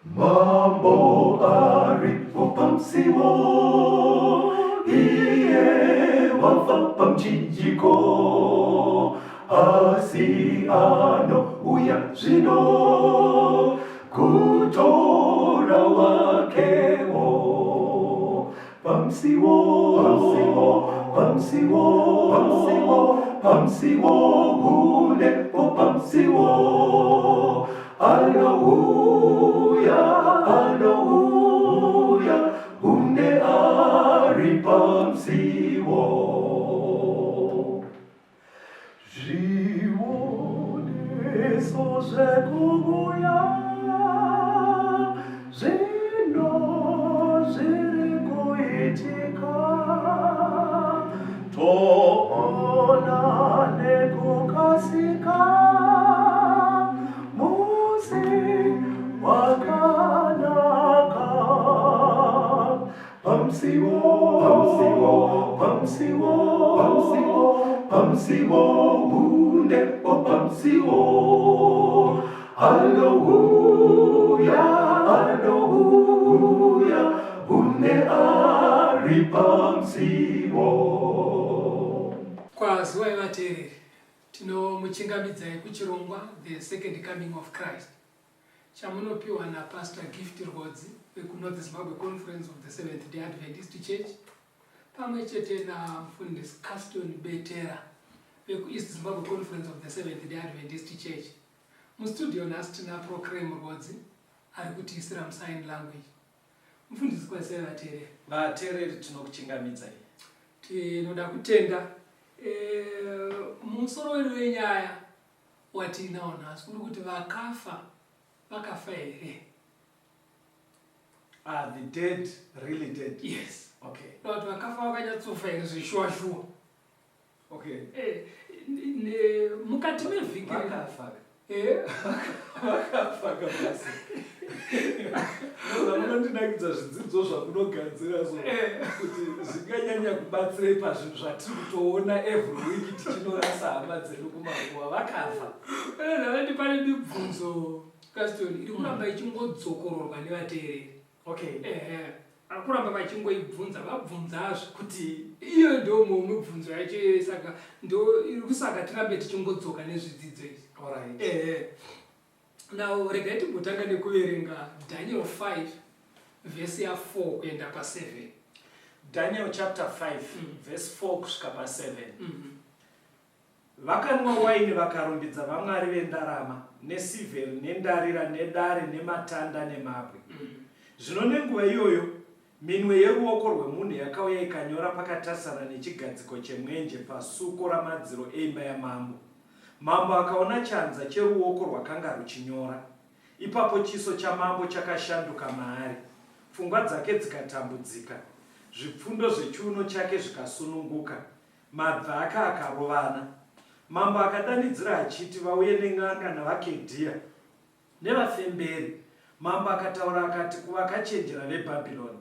Mambo aripo pamusiwo, iye wafa pamuchinjiko, asi anouya zvino kutora wakewo. Pamusiwo, pamusiwo, pamusiwo, pamusiwo, pamusiwo, hundepo pamusiwo. Anouya, anouya, hunde ari pamusiwo. Zvioneso zvekuuya zvino zviri kuitika, toona nekukasika musi wakanaka. Pamusiwo, pamusiwo, pamusiwo, pamusiwo, pamusiwo, hundepo pamusiwo. Anouya, anouya, hunde ari pamusiwo. Kwaziwai vateereri, tinomuchingamidzai kuchirongwa The Second Coming of Christ chamunopiwa naPastor Gift Rwodzi vekuNorth Zimbabwe Conference of the Seventh Day Adventist Church pamwe chete namufundisi Caston Betera vekuEast Zimbabwe Conference of the Seventh Day Adventist Church. Mustudio nhasi tina Proclaim Rwodzi ari kutiisira musign language. Mufundisi, kwazisai vateereri. Vateereri, tinokuchingamidzai. Tinoda kutenda musoro wedu wenyaya watiinawo nhasi uri kuti vakafa vakafa here? Are the dead really dead? Yes. Okay. Kuti vakafa vakanyatsofa here zveshuwa shuwa? Okay. Mukati mevhiki Vakafa. Vakafa kabasi. Munondinakidza zvidzidzo zvamunogadzira so kuti zvinganyanya kubatsirei pazvinhu zvatiri kutoona every week tichinorasa hama dzedu kumakuva. Vakafa. Zvavati pane mibvunzo, Caston, iri kuramba ichingodzokororwa nevateereri. Ehe, ari kuramba vachingoibvunza, vabvunzazve Kuti iyo ndo mibvunzo yacho iyoyo, saka ndo iri kusaka tirambe tichingodzoka nezvidzidzo izvi. Ehe, now regai timbotanga nekuverenga Daniel 5 vhesi ya4 kuenda pa7. Daniel chapter 5 verse 4 kusvika pa7. Vakanwa waini vakarumbidza vamwari vendarama nesirivheri nendarira nedare nematanda nemabwe. Zvino nenguva iyoyo minwe yeruoko rwemunhu yakauya ikanyora pakatarisana nechigadziko chemwenje pasuko ramadziro eimba yamambo. Mambo akaona chanza cheruoko rwakanga ruchinyora. Ipapo chiso chamambo chakashanduka maari, pfungwa dzake dzikatambudzika, zvipfundo zvechiuno chake zvikasununguka, mabvi ake akarovana. Mambo akadanidzira achiti vauye nen'anga navaKedhia nevafemberi. Mambo akataura akati kuvakachenjera veBhabhironi,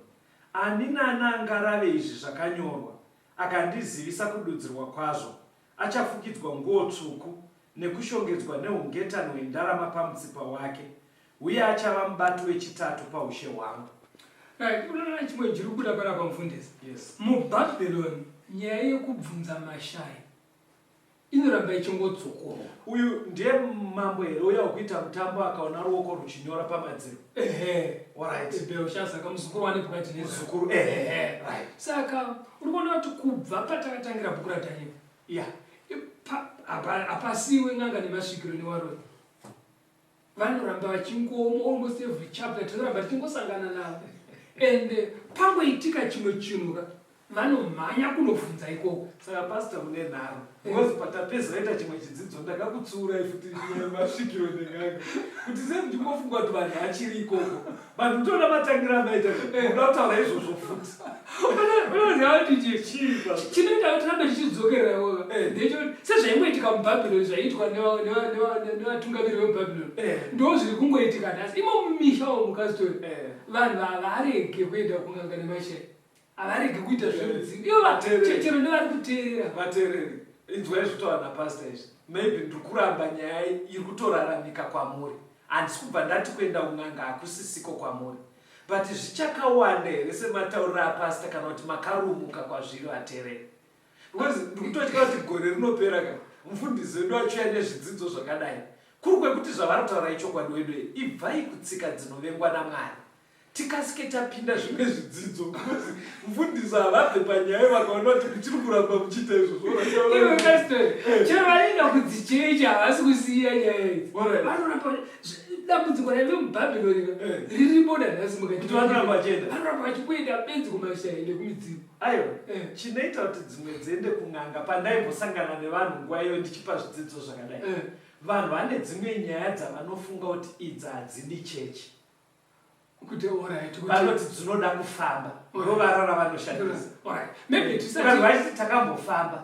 Ani naani angarave izvi zvakanyorwa, akandizivisa kududzirwa kwazvo, achafukidzwa nguo tsvuku, nekushongedzwa neungetani hwendarama pamutsipa wake, uye achava mubati wechitatu paushe hwangu. Right, unoona chimwe chiri kubuda panapa, mufundisi? Yes. MuBhabhironi nyaya yekubvunza mashai inoramba ichingodzokorwa. Uyu ndiye mambo here uya wekuita mutambo akaona ruoko ruchinyora pamadziro? Ehe. Belshaza, kamuzukuru waNebhukadhineza. Muzukuru, ehe. Right. Saka uri kuona kuti kubva patakatangira bhuku raDhaniel hapasiwe n'anga nemasvikiro newaroi, vanoramba vachingomo. Almost every chapter tinoramba tichingosangana navo, and pangoitika chimwe chinhu ka, vanomhanya kunobvunza ikoko. Saka pastor, mune nharo, because patapedzera ita chimwe chidzidzo ndakakutsuurai futi masvikiro nen'anga kuti sei muchingofunga kuti vanhu vachiri ikoko, but mutoona matangira amaita muda kutaura izvozvo futi. Unoziva kuti Chii, pastor? Chinoita kuti tirambe tichidzokerera ikoko ndechekuti sezvaingoitika muBhabhironi, zvaiitwa nevatungamiri vemubhabhironi, ndo zviri kungoitika nhasi imo mumisha umu, Castori. Vanhu havarege kuenda kun'anga nemashai, havarege kuita zverudzivo ivo Vateereri. Chero nevari kuteerera. Vateereri, inzwai zvitaura napastor izvi. Maybe ndiri kuramba nyaya iri kutoraramika kwamuri. Handisi kubva ndati kuenda kun'anga hakusisiko kwamuri. But zvichakawanda here sematauriro apastor kana kuti makarumuka kwazviri vatereri? Because ndikutotya kuti gore rinopera ka mufundisi wedu achiuya nezvidzidzo zvakadai. Kuri kwekuti zvavari kutaura ichokwadi wedu ibvai kutsika dzinovengwa naMwari. Tikasike tapinda zvimwe zvidzidzo because mufundisi havabve panyaya vakaona kuti muchiri kuramba muchiita izvozvo. Iwe pastor, eh. Chero vanoenda kudzichechi havasi kusiya nyaya idzi. Vanoramba dambudziko raive muBhabhironi eh. ririmo nanhasi mukati. Vanoramba vachienda. Vanoramba vachikuenda benzi kumashaya nekumidzimu. Aiwa, eh. Chinoita kuti dzimwe dziende kun'anga pandaimbosangana nevanhu nguva iyo ndichipa zvidzidzo zvakadai. Vanhu vane dzimwe nyaya dzavanofunga kuti idzi hadzidi chechi. Kuti alright, kuti vanoti dzinoda kufamba rovara ravanoshandisa. Alright. Maybe tisati vanhu vachiti takambofamba.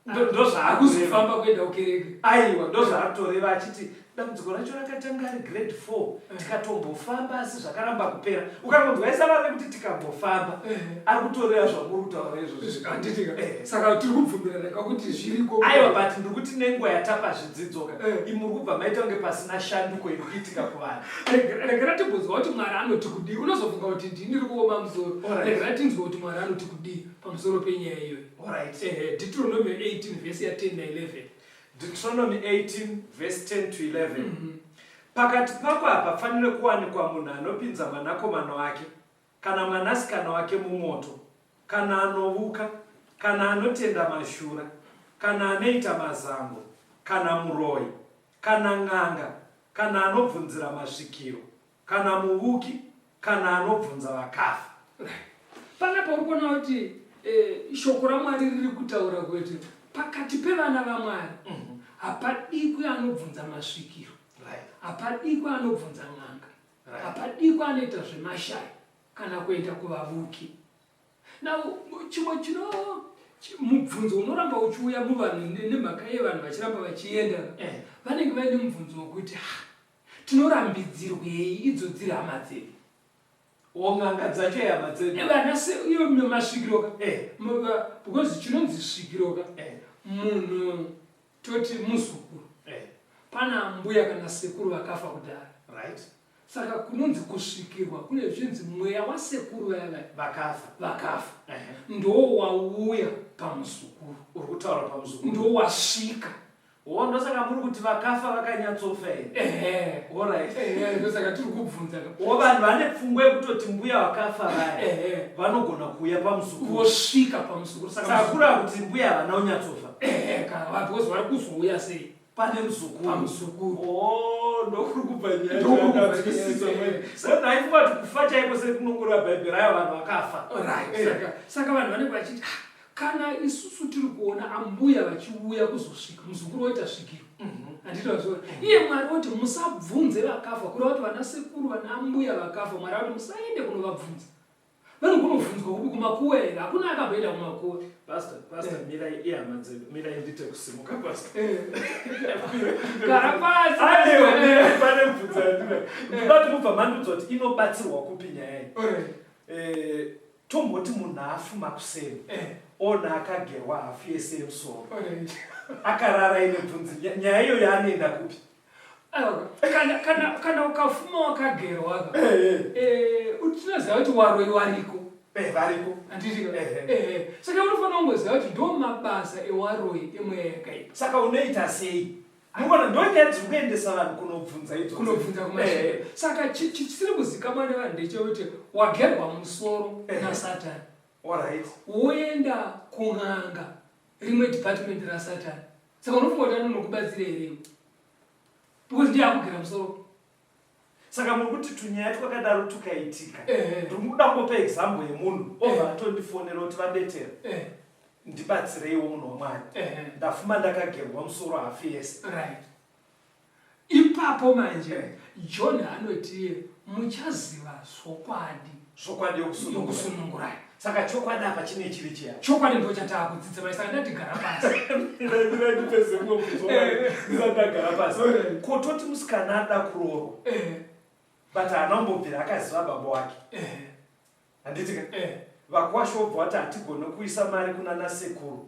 Ndozvaakuzofamba kuenda kukereke. Aiwa, ndozvaakutoreva achiti dambudziko racho rakatanga ari grade 4 tikatombofamba asi zvakaramba kupera. Ukangonzwa isava rekuti tikambofamba ari kutoreva zvamuri kutaura izvozvo. Handiti ka? Saka tiri kubvumirana ka kuti zviriko. Aiwa, but ndiri kuti nenguva yatapa zvidzidzo ka, imuri kubva maita kunge pasina shanduko iri kuitika kuvanhu. Regera timbonzwa kuti Mwari anoti kudii. Unozofunga kuti ndini ndiri kuoma musoro. Regera tinzwe kuti Mwari anoti kudii pamusoro penyaya iyoyo. Deuteronomy 18 verse ya 10 na 11. Deuteronomy 18 verse 10 to 11. Pakati pako hapafanire kuwanikwa munhu anopinza mwanakomana wake kana mwanasikana wake mumoto, kana anovuka, kana anotenda mashura, kana anoita mazango, kana muroyi, kana n'anga, kana anobvunzira masvikiro, kana muvuki, kana anobvunza vakafa. Panapa uri kuona kuti shoko raMwari riri kutaura kuti pakati pevana vaMwari hapadikwi anobvunza masvikiro, hapadikwi anobvunza n'anga, hapadikwi anoita zvemashaya kana kuenda kuvavuki. Now, chimwe chino mubvunzo unoramba uchiuya muvanhu nemhaka yevanhu vachiramba vachienda, vanenge vaine mubvunzo wekuti tinorambidzirwei idzo dziri hama dzedu? O n'anga dzacho ihama dzedu. Vana se iyo masvikiro ka. Because chinonzi svikiro ka. Munhu toti muzukuru. Pana mbuya kana sekuru vakafa kudhara. Saka kunonzi kusvikirwa kune zvichinzi mweya wasekuru vaya vaya vakafa. Vakafa. Ndo wauya pamuzukuru. Uri kutaura pamuzukuru. Ndo wasvika. O, ndosaka muri kuti vakafa vakanyatsofa here? Ehe. Alright. Ehe, ndosaka tiri kubvunza. O, vanhu vane pfungwa yekutoti mbuya vakafa vaya. Ehe. Vanogona kuuya pamuzukuru. Vosvika pamuzukuru. Saka kureva kuti mbuya havana kunyatsofa. Ehe, kana because vari kuzouya sei? Pane muzukuru. Pamuzukuru. Oh, ndokuri kubva nyaya. Ndokuri kubva Ndanzwisisa nyaya. manje. Saka ndaifunga kuti kufa chaiko sekunongoreva Bhaibheri ayo vanhu vakafa. Right. Saka vanhu vanenge vachiti, kana isusu tiri kuona ambuya vachiuya kuzosvika, muzukuru woita svikiro. Handiti vazviona? Iye Mwari woti musabvunze vakafa, kureva kuti vana sekuru, vana ambuya vakafa, Mwari vati musaende kunovabvunza. Vanokunovhunzwa kupi kumakuwa here? Hakuna akamboenda kumakuwa. Pastor, pastor, mirai ihama dzedu, mirai ndite kusimuka pastor. Gara pasi. Aiwa, mirai pane mubvunzo yandinayo. Ndinoda kuti mubva mandiudza kuti inobatsirwa kupi nyaya iyi. Tomboti munhu afuma kuseni. Ona akagerwa hafu yese yemusoro. Akarara ine bvunzi. Nyaya iyoyo anoenda kupi? Aiwa, kana ukafuma wakagerwa ka, tinoziva kuti waroi wariko. Variko. Handiti ka? Saka unofanira kungoziva kuti ndo mabasa ewaroi emweya yakaipa. Saka unoita sei? Munoona, ndo nyaya dziri kuendesa vanhu kunobvunza idzo. Kunobvunza kumashure. Saka chisiri kuzikamwa nevanhu ndechekuti wagerwa musoro naSatani. Woenda kun'anga, rimwe department raSatani. Saka unofunga kuti anonokubatsira here iwe? Because ndiye akugera musoro. Saka muri kuti tunyaya twakadaro tukaitika. Ndiri kuda kungopa example yemunhu obva atondifonera kuti vabetera. Ndibatsireiwo munhu waMwari. Ndafuma ndakagerwa musoro hafu yese. Ipapo manje John anoti muchaziva zvokwadi. Zvokwadi yokusunungurai. Saka chokwadi apa chine chiri chiya. Chokwadi ndo chataakudzidza mai, saka ndati gara pasi. Ndati ndipedze mumwe mubvunzo wangu ndisati ndagara pasi. Ko toti musikana ada kuroorwa. But haana kumbobvira akaziva baba wake. Handiti ka? Vakwasha vobva vati hatigone kuisa mari kunana sekuru,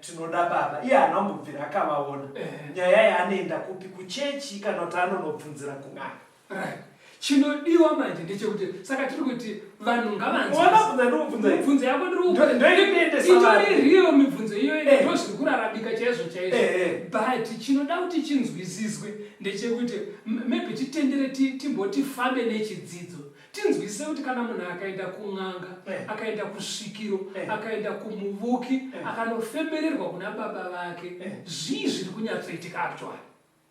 tinoda baba. Iye haana kumbobvira akavaona. Nyaya yaanoenda kupi, kuchechi kana kuti anonobvunzira kun'anga? Right. Chinodiwa manje ndechekuti saka tiri kuti vanhu ngavanzwabvunza ndikubvunza mibvunzo yako ndiriitori real mibvunzo iyoyo eh. ndo zviri kuraramika chaizvo chaizvo eh, eh. but chinoda kuti chinzwisiswe ndechekuti maybe titendere timboti fambe nechidzidzo tinzwisise kuti kana munhu akaenda kun'anga akaenda kusvikiro akaenda kumuvuki akanofemererwa kuna baba vake zvii zviri kunyatsoitika actually?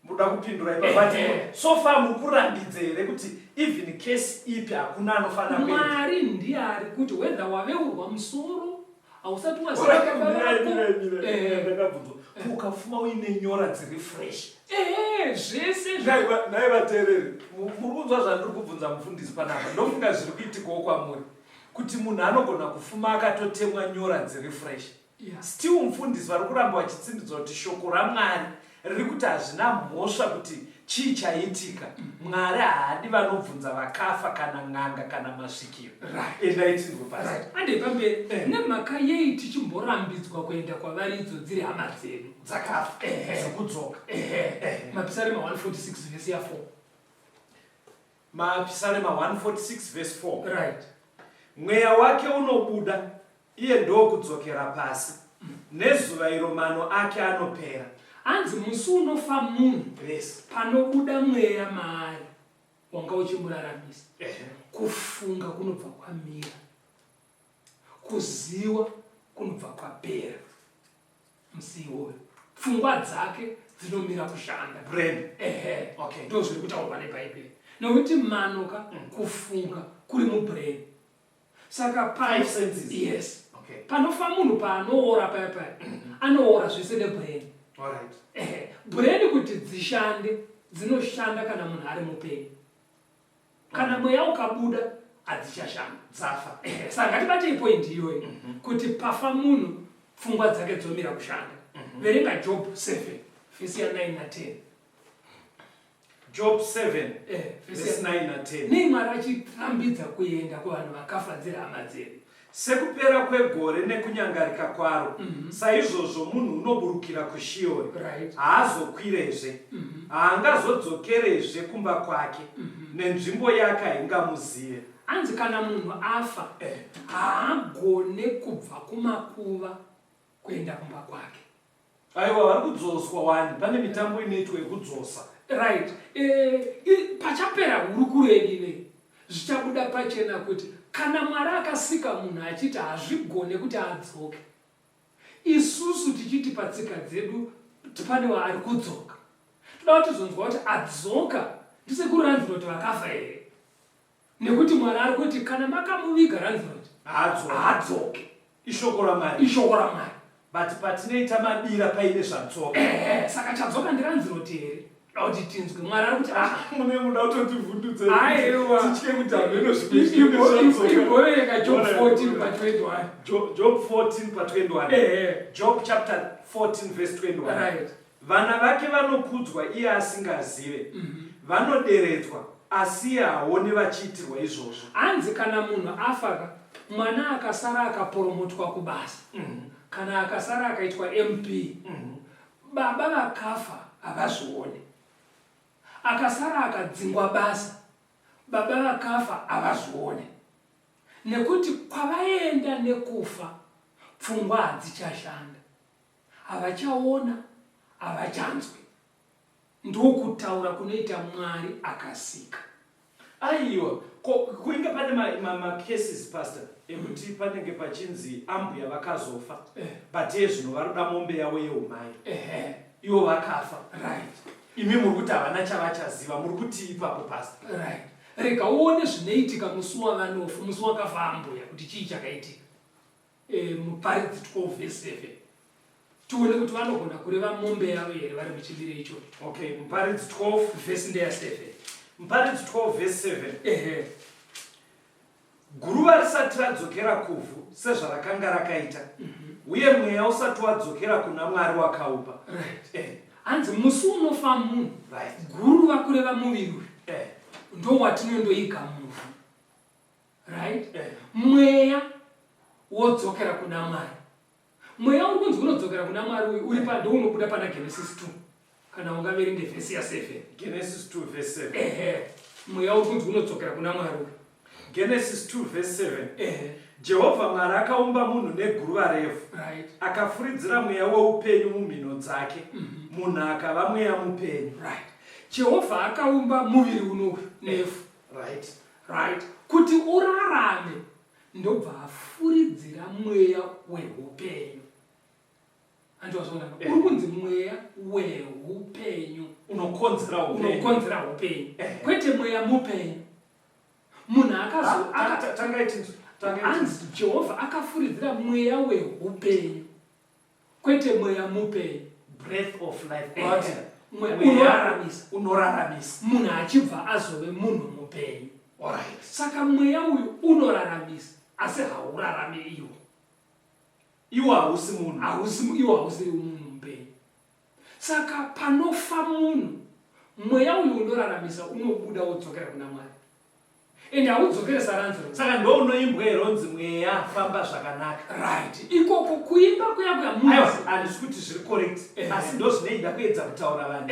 Muda kupindura ipa but so far muri kurambidza here kuti even case ipi hakuna anofanira kuenda? Mwari ndiye ari kuti whether waveurwa musoro hausati waziva baba vako. Ndakabvunzwa ukafuma uine nyora dziri fresh. Ehe zvese nhai vateereri muri kunzwa zvandiri kubvunza mufundisi panapa ndofunga zviri kuitikawo kwamuri kuti munhu anogona kufuma akatotemwa nyora dziri fresh. Yeah. Still mufundisi vari kuramba vachitsindidza kuti shoko raMwari riri kuti hazvina mhosva kuti chii chaitika. Mwari haadi vanobvunza vakafa kana n'anga kana masvikiro. Right. Endai tinzwe pasi. Right. Andei pamberi. Eh. Nemhaka yei tichimborambidzwa kuenda kwavari idzo dziri hama dzedu dzakafa dzekudzoka. Ehe. Mapisarema 146 vhesi ya 4. Mapisarema 146 vhesi 4. Right. Mweya wake unobuda Iye ndokudzokera pasi. Nezuva iro mano ake anopera. Hanzi musi unofa munhu yes. Panobuda mweya maari wanga uchimuraramisa. Kufunga kunobva kwamira, kuziwa kunobva kwapera musi iwoyo, pfungwa dzake dzinomira kushanda. Brain. Ehe. Okay. Ndozviri kutaurwa neBhaibheri nokuti mano ka mm. kufunga kuri mubrain. Saka pa senses. Yes. Okay. Panofa munhu paanoora paya paya anoora zvese nebrain. All right. Eh, brain kuti dzishande dzinoshanda kana munhu ari mupenyu. Kana mweya ukabuda hadzichashanda. Dzafa. Eh, saka ngatibatei point iyoyo mm -hmm. kuti pafa munhu pfungwa dzake dzomira kushanda. Mm -hmm. Verenga Job 7 vhesi ya 9 na 10. Job 7 eh, verse 9 na 10. Nei Mwari achirambidza kuenda kuvanhu vakafa dziri hama dzedu? Sekupera kwegore nekunyangarika kwaro, mm -hmm. saizvozvo munhu unoburukira kuShiori, right. haazokwirezve, mm -hmm. haangazodzokerezve kumba kwake, mm -hmm. nenzvimbo yake haingamuzive. Anzi kana munhu afa eh. haagone kubva kumakuva kuenda kumba kwake. Aiwa vari kudzoswa wani, pane mitambo inoitwa yekudzosa. Right. E, pachapera hurukuro yedu inei zvichabuda pachena kuti kana Mwari akasika munhu achiti hazvigone kuti adzoke, isusu tichiti patsika dzedu pane waari kudzoka, toda kuti tizonzwa kuti adzoka ndisekuru Ranziroti vakafa here? Nekuti Mwari ari kuti kana makamuviga Ranziroti haadzoke. Ishoko raMwari. Ishoko raMwari. But patinoita madira paine zvadzoka. Ehe, saka chadzoka ndiRanziroti here? Toda kuti tinzwe. Mwari ari kuti ah. Mune muda kutotivhundutsa. Aiwa. Titye kuti hameno zvimwe zvinenge zvadzoka. Imboverenga Job 14 pa 21. Job 14 pa 21. Ehe. Job chapter 14 verse 21. Right. Vana vake vanokudzwa iye asingazive, vanoderedzwa asi iye haaone vachiitirwa izvozvo. Hanzi kana munhu afa ka mwana akasara akaporomotwa kubasa kana akasara akaitwa MP baba vakafa havazvione. Akasara akadzingwa basa baba vakafa havazvione nekuti kwavaenda nekufa pfungwa hadzichashanda. Havachaona, havachanzwe. Ndokutaura kunoita Mwari akasika. Aiwa, ko kuinge pane ma, ma, ma cases pastor ekuti mm. panenge pachinzi ambuya vakazofa eh. but iye zvino varoda mombe yavo yeumai eh. ivo vakafa right. Imi muri kuti havana chavachaziva, muri kuti ipapo pastor right. Rega uone zvinoitika musi wavanofa, musi wakafa ambuya kuti chii chakaitika. E, Muparidzi 12 vhesi 7 tione kuti vanogona kureva mombe yavo here vari muchimiro ichocho. Okay, Muparidzi 12 vhesi ndeya 7. Muparidzi 12 vhesi 7. Ehe. Guruva risati radzokera kuvhu sezvarakanga rakaita, mm -hmm. uye mweya usati wadzokera kuna Mwari wakaupa. Right. Eh. Hanzi musi unofa munhu, right. Guruva kureva muviri uyu. Eh. Ndo watinondoiga muvhu. Right? Eh. Mweya Wodzokera kuna Mwari. Mweya uri kunzi unodzokera kuna Mwari uyu uri pa ndounobuda pana Genesis 2 kana ungaverenge vhesi ya 7. Genesis 2 verse 7. Ehe. Mweya uri kunzi unodzokera kuna Mwari uyu. Genesis 2 verse 7. Ehe. Jehovha Mwari akaumba munhu neguruva revhu. Right. Akafuridzira mweya weupenyu mumhino dzake. Munhu akava mweya mupenyu. Right. Jehovha akaumba muviri unoyu nevhu. Right. Right. Kuti urarame ndobva afuridzira mweya wehupenyu. Hanti wazviona? Uri kunzi mweya wehupenyu. Unokonzera hupenyu. Unokonzera hupenyu. Kwete mweya mupenyu. Munhu akazo Tangai tinzwe. Tangai tinzwe. Hanzi Jehovha akafuridzira mweya wehupenyu. Kwete mweya mupenyu. Breath of life. What? Mweya unoraramisa. Unoraramisa. Munhu achibva azove munhu mupenyu. Alright. Saka mweya uyu unoraramisa asi haurarami iwo. Iwo hausi munhu. Hausi, iwo hausi munhu mupenyu. Saka panofa munhu, mweya uyu unoraramisa unobuda wodzokera kuna Mwari. Ende haudzokere saranziro. Saka ndo unoimbwa here unzi mweya famba zvakanaka. Right. Ikoko kuimba kuya kuya munhu. Aiwa, handisi kuti zviri correct. Asi ndo zvinoida kuedza kutaura vanhu.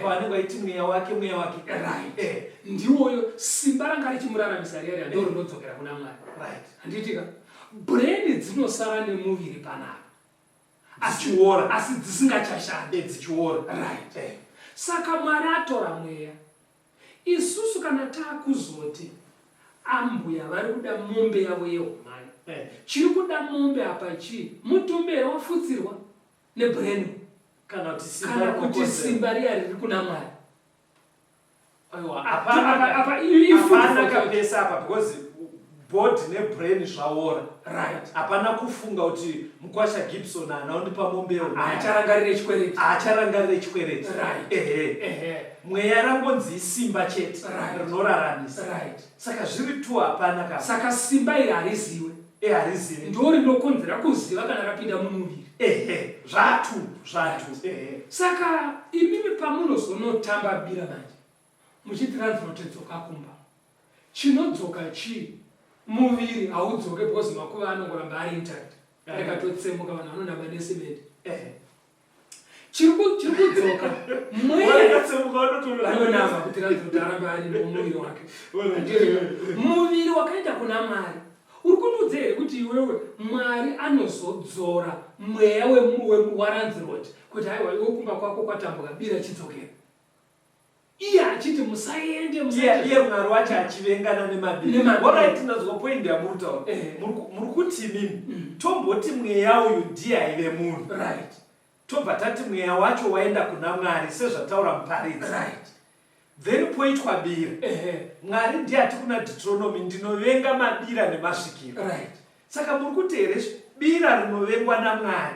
Pavanenge vaiti mweya wake, mweya wake. Right. Ndiwoyo simba ranga richimuraramisa riya riya ndo rinodzokera kuna Mwari. Right. Handiti ka? Brain dzinosara nemuviri panapa. Dzichiora. Asi dzisingachashandi. Dzichiora. Right. Saka Mwari atora mweya. Isusu kana takuzoti ambuya vari kuda mombe yavo yehumai. Chiri kuda mombe apa chii? Mutumbi here wafutsirwa nebrain? Kana kuti simba Kana kuti rinokonzera. simba riya riri kuna Mwari. Aiwa, Apa i food hapana for thought. kapesa apa because body nebrain zvaora. Right. Hapana kufunga kuti mukwasha Gibson haana kundipa mombe yehumai. Haacharangarire chikwereti. Haacharangarire chikwereti. Right. Ehe. Ehe. Mweya rangonzi isimba chete. Right. Rinoraramisa. Right. Saka zviri tu hapana ka. Saka simba iri hariziwe. Harizivi. Ndo rinokonzera kuziva kana rapinda mumuviri. Ehe. Zvatu, zvatu. Ehe. Saka imimi pamunozonotamba bira manje muchiti ranzirotedzoka kumba. Chinodzoka chii? Muviri haudzoke because makuva anongoramba ari intact. Akatotsemuka vanhu vanonamba nesimende. Chiri kudzoka mweya Wakatsemuka vanonamba kuti ranziroti arambe ari mumuviri wake. Muviri wakaenda kuna Mwari. Uri kundiudza here kuti iwewe Mwari anozodzora mweya waranziroti kuti haiwa iwe kumba kwako kwatambuka bira chidzokera. Iye achiti musaende, musaende. Iye Mwari wacho achivengana nemabira. Nemabira. Alright, ndinazwa point yamuri kutaura. Muri kuti imimi, tomboti mweya uyu ndiye aive munhu. Right. Tobva tati mweya wacho waenda kuna Mwari sezvataura muparidzi. Right. Then poitwa bira. Mwari ndiye ati kuna Deuteronomy, ndinovenga mabira nemasvikiro. Right. Saka muri kuti here bira rinovengwa naMwari?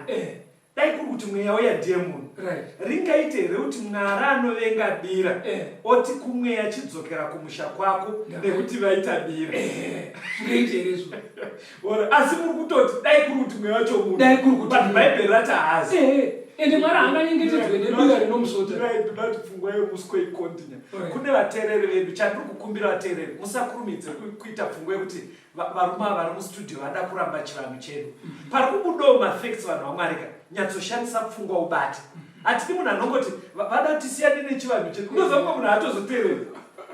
Dai kuri kuti mweya uya ndiye munhu. Right. Ringaite here kuti Mwari anovenga bira oti kumweya chidzokera kumusha kwako nekuti vaita bira? Zvingaite here izvo? Ora, asi muri kutoti dai kuri kuti mweya wacho munhu. Dai kuri kuti But munhu. Bhaibheri rati haazi. Ende Mwari haanganyengetedzwe nebira rinomusvota. Ndinoda kuti pfungwa yemuswe ikontinye. Alright. Kune vateereri vedu, chandiri kukumbira vateereri, musakurumidze kuita pfungwa yekuti varume ava vari mustudio vada kuramba chivanhu chedu. Pari kubudawo mafacts vanhu vaMwari ka, nyatsoshandisa pfungwa ubate. Hatidi munhu anongoti vada kuti tisiyane nechivanhu chedu. Unoziva mumwe munhu haatozoteereri.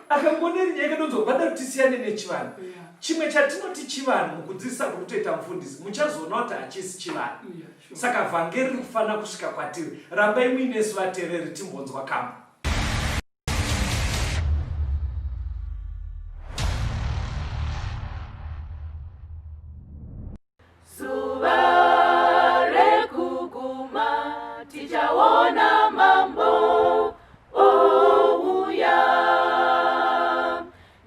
Akangoneri nyaya yake vada kuti tisiyane nechivanhu. Chimwe chatinoti chivanhu mukudzidzisa kuri kutoita mufundisi, muchazoona kuti hachisi chivanhu. Saka vhangeri riri kufanira kusvika kwatiri. Rambai muinesu vateereri timbonzwa kamwe. Zuva rekuguma tichaona mambo ouya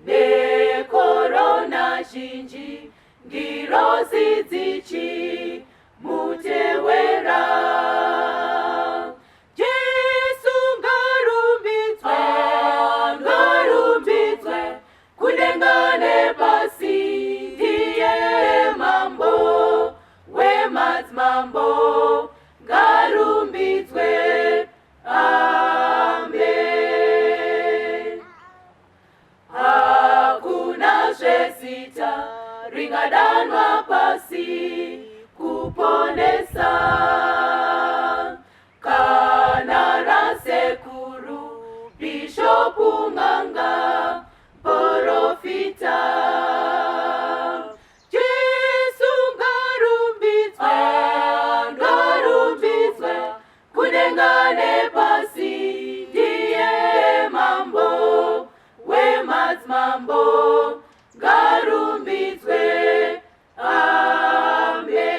nekorona zhinji ngirozi dzichimutewera. Jesu ngaru Ringadanwa pasi kuponesa. Kana rasekuru Bishopu Ng'anga Porofita. Jesu ngarumbidzwe, ngarumbidzwe kudenga nepasi, ndiye mambo wemadzimambo, ngarumbidzwe. Amen.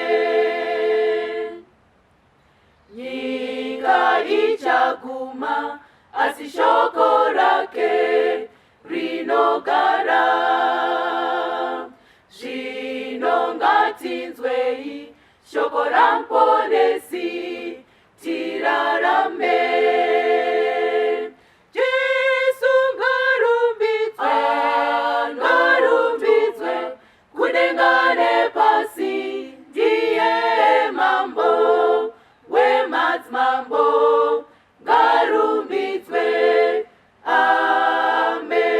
Nyika ichaguma, asi shoko rake rinogara. Zvino ngatinzwei shoko raMuponesi tirarame. Jesu ngarumbidzwe, ngarumbidzwe kudenga nepasi, ndiye mambo wemadzimambo, ngarumbidzwe. Amen.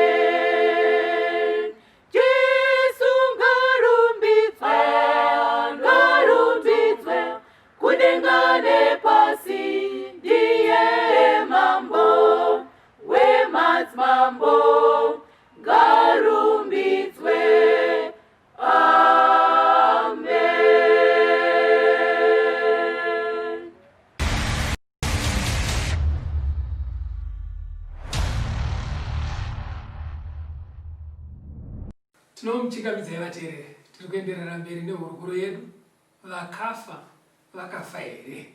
Jesu ngarumbidzwe, ngarumbidzwe kudenga nepasi, ndiye mambo wemadzimambo, ngarumbidzwe. Amen. Tinomuchingamidzai vateereri, tiri kuenderera mberi nehurukuro yedu, Vakafa Vakafa Here?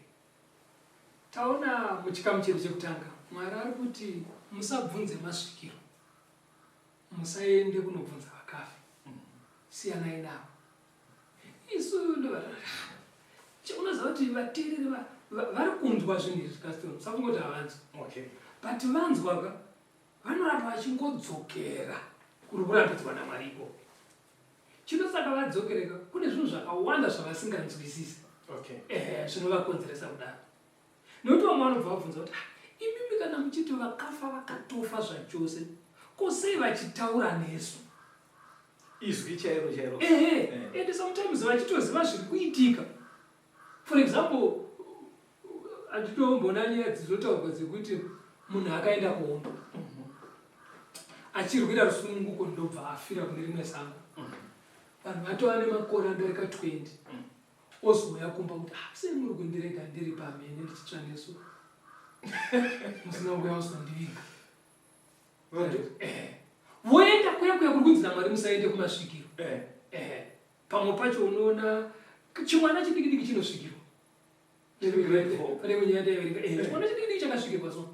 Taona muchikamu chedu chekutanga, Mwari ari kuti musabvunze masvikiro, musaende kunobvunza vakafa, siyanai navo. Isu unoziva kuti vateereri vari kunzwa zvinhu izvi, Caston, musafunga kuti havanzwi. But vanzwa ka, vanoramba vachingodzokera kuri kurambidzwa naMwari ikoko. Chinosaka vadzokereka, kune zvinhu zvakawanda zvavasinganzwisisi. Ehe, zvinovakonzeresa kudaro. Nekuti vamwe vanobva vabvunza kuti, ah, imimi kana muchiti vakafa vakatofa zvachose, ko sei vachitaura nesu? Izwi chairo chairo. Ehe, and sometimes vachitoziva zviri kuitika. For example, handitombona nyaya dzinotaurwa dzekuti munhu akaenda kuhondo achirwira rusununguko ndobva afira kune rimwe sango. Vanhu vatova nemakore adarika 20, ozouya kumba kuti, ah, sei muri kundirega ndiri pamhene ndichitsva nesu musina kuuya kuzondiviga? Voenda kuya kuya kuri kunzi naMwari musaende kumasvikiro. Pamwe pacho unoona chimwana chidiki diki chinosvikirwa. Pane imwe nyaya yandaiverenga, chimwana chidiki diki chakasvikirwa so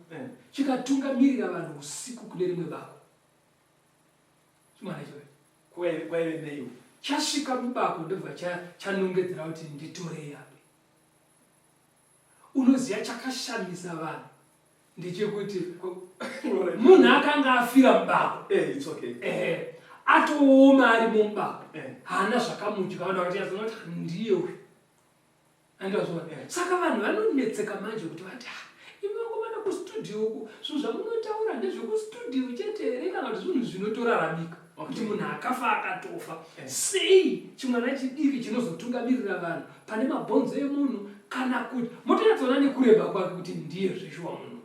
chikatungamirira vanhu usiku kune rimwe bako. Chimwana ichocho kwaive neiwo chasvika mubako ndobva chanongedzera kuti nditorei ape. Unoziva chakashamisa vanhu ndechekuti munhu akanga afira mubako, It's okay. Atooma ari mumubako, haana zvakamudya. Vanhu vakati yazonoti ndiye uyu, andazviona. Saka vanhu vanonetseka manje kuti vati, ah, imi vakomana kustudio uku, zvinhu zvamunotaura ndezvekustudio chete here kana kuti zvinhu zvinotoraramika? Kuti munhu akafa akatofa, sei chimwana chidiki chinozotungamirira vanhu pane mabhonzo emunhu, kana kuti motonyatsoona nekureba kwake kuti ndiye zveshuwa munhu?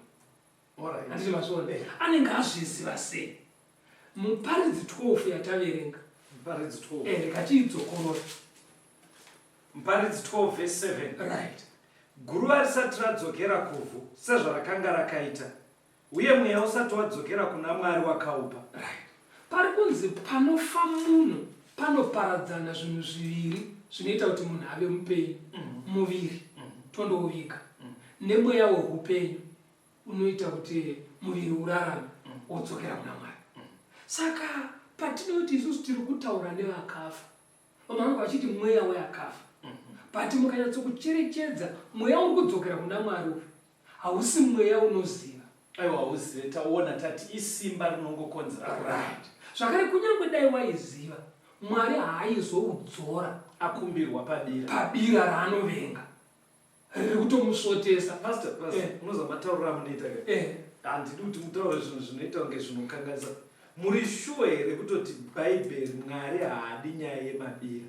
Handiti mazviona? Anenge azviziva sei? Muparidzi 12 yataverenga. Muparidzi 12. Rekachiidzokorora. Muparidzi 12 verse 7. Guruva risati radzokera kuvhu sezvarakanga rakaita, uye mweya usati wadzokera kuna Mwari wakaupa. Pari kunzi panofa munhu panoparadzana zvinhu zviviri zvinoita kuti munhu ave mupenyu. Muviri tondouviga, nemweya weupenyu unoita kuti muviri urarame wodzokera kuna Mwari. Saka patinoti isusu tiri kutaura nevakafa, vamwe vanenge vachiti mweya weakafa, but mukanyatsokucherechedza, mweya uri kudzokera kuna Mwari uyu hausi mweya unoziva. Aiwa, hauzive. Taona tati isimba rinongokonzera kurarama. Zvakare, kunyange dai waiziva, Mwari haaizoudzora. Akumbirwa pabira. Pabira raanovenga riri kutomusvotesa. Pastor, pastor, unoziva matauriro amunoita ka? Handidi kuti mutaure zvinhu zvinoita kunge zvinokanganisa. Muri shuwa here kutoti Bhaibheri Mwari haadi nyaya yemabira?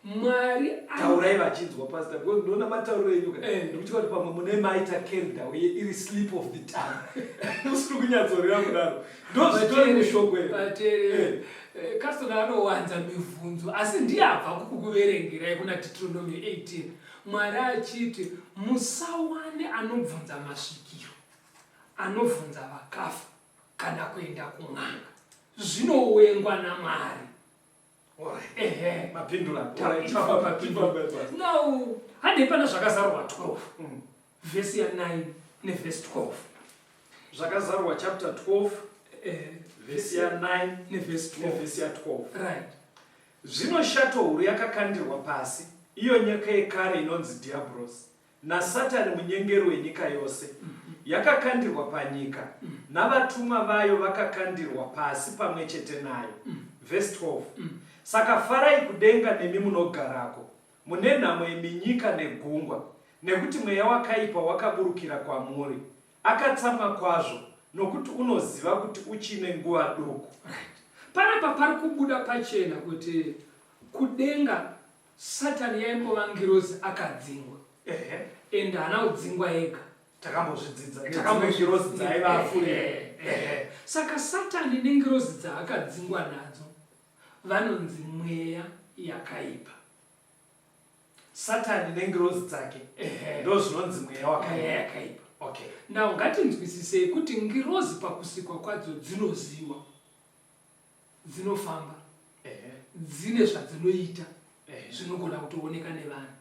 Mwari taurai vachinzwa pastor because ndinoona matauriro enyu ka eh. ndikutya kuti pamwe mune maita carried away iri slip of the tongue usiri kunyatsoreva kudaro ndozvitori mushoko here eh. eh, kasona anowanza mibvunzo asi ndiye abva kukuverengerai kuna Deuteronomy 18 Mwari achiti musawane anobvunza masvikiro anobvunza vakafa kana kuenda kun'anga zvinowengwa naMwari. Ehe. Mapindura. Now, handei pana zvakazarurwa 12. Vhesi ya 9 nevhesi 12. Zvakazarurwa chapter 12 eh, vhesi ya 9 nevhesi 12. Nevhesi ya 12. Right. Zvino shato huru yakakandirwa pasi, iyo nyoka yekare inonzi Dhiabhorosi, naSatani munyengeri wenyika yose, yakakandirwa panyika, navatumwa vayo vakakandirwa pasi pamwe chete nayo. Vhesi 12. Saka farai kudenga nemi munogarako, mune nhamo imi nyika negungwa, nekuti mweya wakaipa wakaburukira kwamuri. Akatsamwa kwazvo, nokuti unoziva kuti uchine nguva duku. Right. Panapa pari kubuda pachena kuti kudenga Satani yaimbova ngirozi akadzingwa. Ehe. And haana kudzingwa ega. Takambozvidzidza. Nedzimwe ngirozi dzaiva afurira. Ehe. Saka Satani nengirozi dzaakadzingwa nadzo vanonzi mweya yakaipa. Satani nengirozi dzake ndozvinonzi mweya wakaipa. Okay. Now ngatinzwisisei kuti ngirozi pakusikwa kwadzo dzinoziwa. Dzinofamba. Dzine zvadzinoita zvinogona kutooneka nevanhu.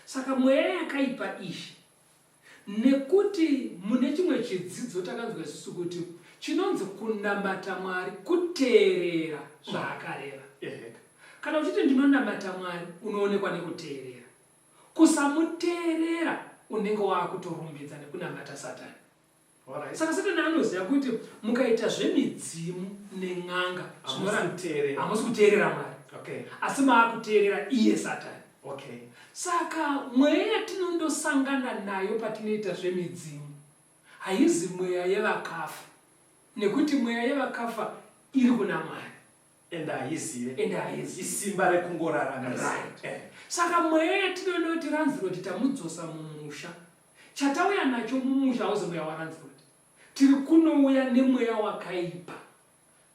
Saka mweya yakaipa iyi nekuti mune chimwe chidzidzo takanzwa isusu kuti chinonzi kunamata Mwari kuteerera zvaakareva. Kana uchiti ndinonamata Mwari unoonekwa nekuteerera. Kusamuteerera unenge waakutorumbidza nekunamata Satani. Saka Satani anoziva kuti mukaita zvemidzimu nen'anga hamusi kuteerera Mwari. Okay. Asi maakuteerera iye Satani. Okay. Saka mweya yatinondosangana nayo patinoita zvemidzimu haizi mweya yevakafa nekuti mweya yevakafa iri kuna Mwari. Ende haizive. Ende haizive. Isimba rekungoraramisa. Right. Eh. Saka mweya yatinonoti ranziroti tamudzosa mumusha Chatauya nacho mumusha hauzi mweya waLancelot. Tiri kunouya nemweya wakaipa.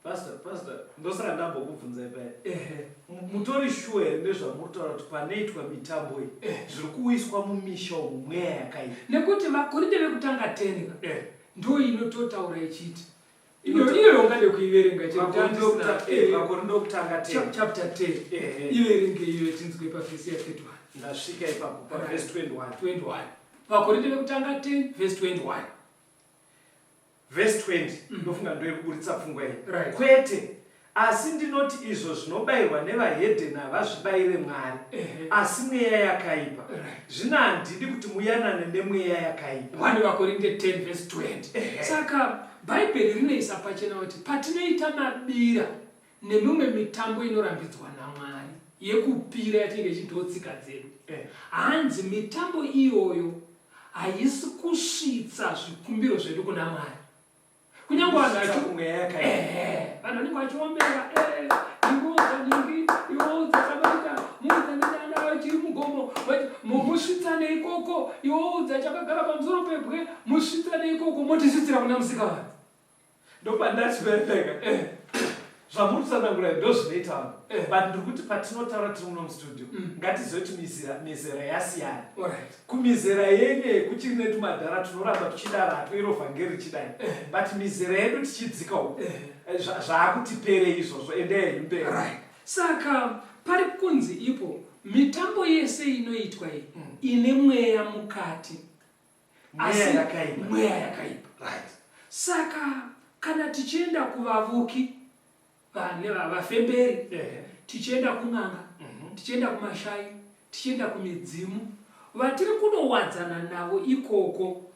Pastor, pastor, ndosaka ndambokubvunzai paya. Ehe. Mutori sure here nezvamuri kutaura kuti panoitwa mitambo iyi eh. zviri kuuyiswa mumisha umu mweya yakaipa? Nekuti vaKorinte vekutanga 10 ka eh. ndo inototaura ichiti iyo iyo ungade kuiverenga Vakorinte vekutanga 10 chapter 10 iverenge iyo tinzwe pavhesi ya 31. Ndasvika ipapo pavhesi 21. 21. Vakorinte vekutanga 10 vhesi 21. Vhesi 20 mm. ndofunga ndoyekuburitsa pfungwa iyi. Right. Kwete, asi ndinoti izvo zvinobayirwa nevahedheni havazvibayire Mwari, asi mweya yakaipa. Right. Zvino handidi kuti muyanane nemweya yakaipa. 1 Vakorinte 10 vhesi 20. Saka Bhaibheri rinoisa pachena kuti patinoita mabira nemimwe mitambo inorambidzwa naMwari yekupira yatinenge tichiti tsika dzedu, eh. hanzi mitambo iyoyo haisi kusvitsa zvikumbiro zvedu kuna Mwari. Kunyange vanhu vanhu vanenge vachiombera eh, ingoudza ningi iwoudza chakaita muudza nedanda chiri mugomo musvitsane ikoko iwoudza chakagara pamusoro pebwe musvitsane ikoko motisvitsira kuna musika vanhu ndopandachipepeka eh. Zvamuri kutsanangura ndozvinoita vanhu eh. But ndiri kuti patinotaura tiri muno mustudio mm. ngatizive kuti mizera yasiyana right. Kumizera yenyu kuchiri netumadhara tunoramba tuchidaratwo iro vhangeri richidai eh. But mizera yedu tichidzika uku eh. Zvaakutipere izvozvo endei henyu mberi right. Saka pari kunzi ipo mitambo yese inoitwa iyi mm. ine mweya mukati Mweya yakaipa. Mweya yakaipa. Right. Saka kana tichienda kuvavuki vane vafemberi yeah. Tichienda kun'anga mm -hmm. Tichienda kumashai, tichienda kumidzimu vatiri kunowadzana navo ikoko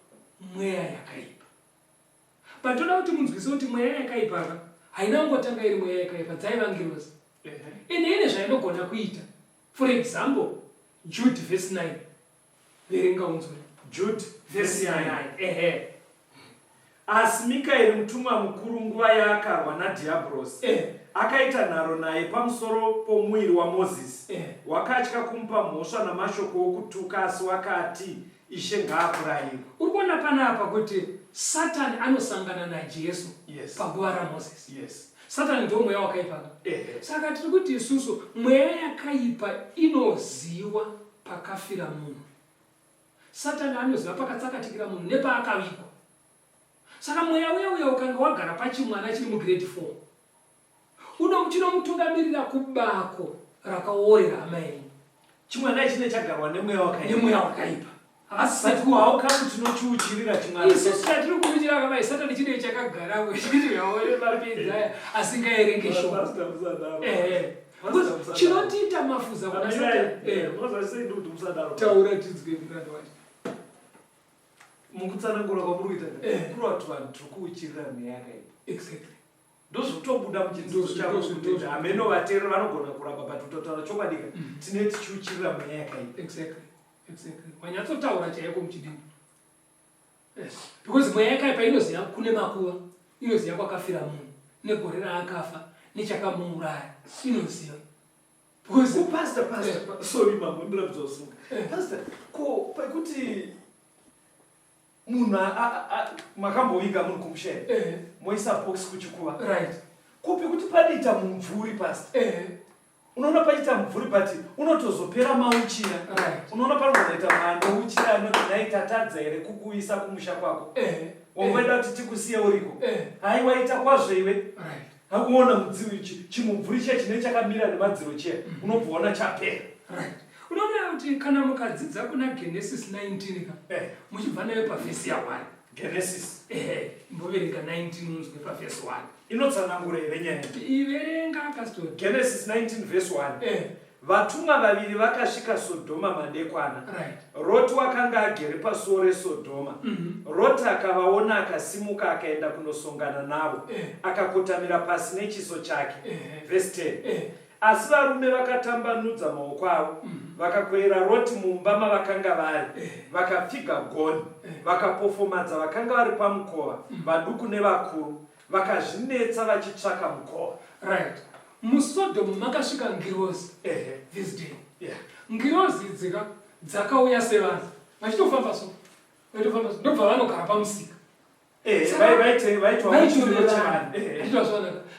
mweya yakaipa. But toda kuti munzwise kuti mweya yakaipa ka haina kungotanga iri mweya yakaipa, dzaiva ngirozi ende ine zvainogona kuita. For example, Jude verse 9. Verenga unzwe. Jude verse 9. Ehe. Asi Mikaeri mutumwa mukuru nguva yaakarwa naDhiabhorosi, akaita nharo naye pamusoro pomuviri waMozisi, wakatya kumupa mhosva namashoko okutuka, asi wakati, Ishe ngaakurayire. Uri kuona panapa kuti Satani anosangana naJesu paguva raMozisi. Satani ndiwo mweya wakaipa ka? Saka tiri kuti isusu mweya yakaipa inoziwa pakafira munhu. Satani anoziva pakatsakatikira munhu nepaakavigwa. Saka mweya uya uya ukanga wagara pachimwana chiri mugrade 4 uno chinomutungamirira kubako rakaorera hama yenyu. Chimwana ichi chine chagarwa nemweya wakaipa. Nemweya wakaipa. Havasati how come tinochiuchirira chimwana. Isu chatiri kuuchira kama Satani chine chakagara chiti yaone mapedza aya asingaerenge shoko. Pastor musadaro. Eh. Because chinotiita mafuza kuna Satani. Eh. Taura tinzwe muranda wacho. Mukutsanangura kwamuri kuita kureva kuti vanhu tiri kuuchirira mweya yakaipa. Exactly. Ndozvotobuda muchidzidzo chavo kuti hameno vateereri vanogona kuramba but kutotaura chokwadi ka tine tichiuchirira mweya yakaipa. Exactly. Exactly. Wanyatsotaura chaiko muchidimbu. Yes. Because mweya yakaipa inoziva kune makuva, inoziva kwakafira munhu, negore raakafa, nechakamuuraya, inoziva. Because pastor, pastor, eh. Sorry mambo, ndirambidza kusunga. Eh. Pastor, ko pekuti munhu makamboviga munhu kumusha here? Eh. Moisa box kuchikuva. Right. Ko pekuti panoita mumvuri pastor? Eh. Unoona pachiita mumvuri but unotozopera mauchira. Right. Unoona panozoita maanouchira anoti nhai tatadza here kukuisa kumusha kwako? Eh. Wangoida kuti tikusiye uriko. Eh. Haiwa ita kwazvo iwe. Right. Hakuona chimumvuri chiya chine chakamira nemadziro chiya unobva waona chapera. Right. Unoona kuti kana mukadzidza kuna Genesis 19 ka muchibva nayo pavhesi ya 1. Genesis. Ehe, imboverenga 19 unzwe pavhesi 1. Inotsanangura here nyaya? Iverenga pastor. Genesis 19 verse 1. Vatumwa vaviri vakasvika Sodhoma madekwana. Right. Roti wakanga agere pasuo reSodhoma. Roti akavaona akasimuka akaenda kunosongana navo, akakotamira pasi nechiso chake. Verse 10. Asi varume vakatambanudza maoko avo, vakakweyera Roti mumba mavakanga vari, vakapfiga gonhi, vakapofomadza vakanga vari pamukova, vaduku nevakuru, vakazvinetsa vachitsvaka mukova. Right. MuSodhomu makasvika ngirozi this day. Ngirozi idzika dzakauya sevanhu vachitofamba so, vachitofamba so, ndobva vanogara pamusika. Vaitozvonaka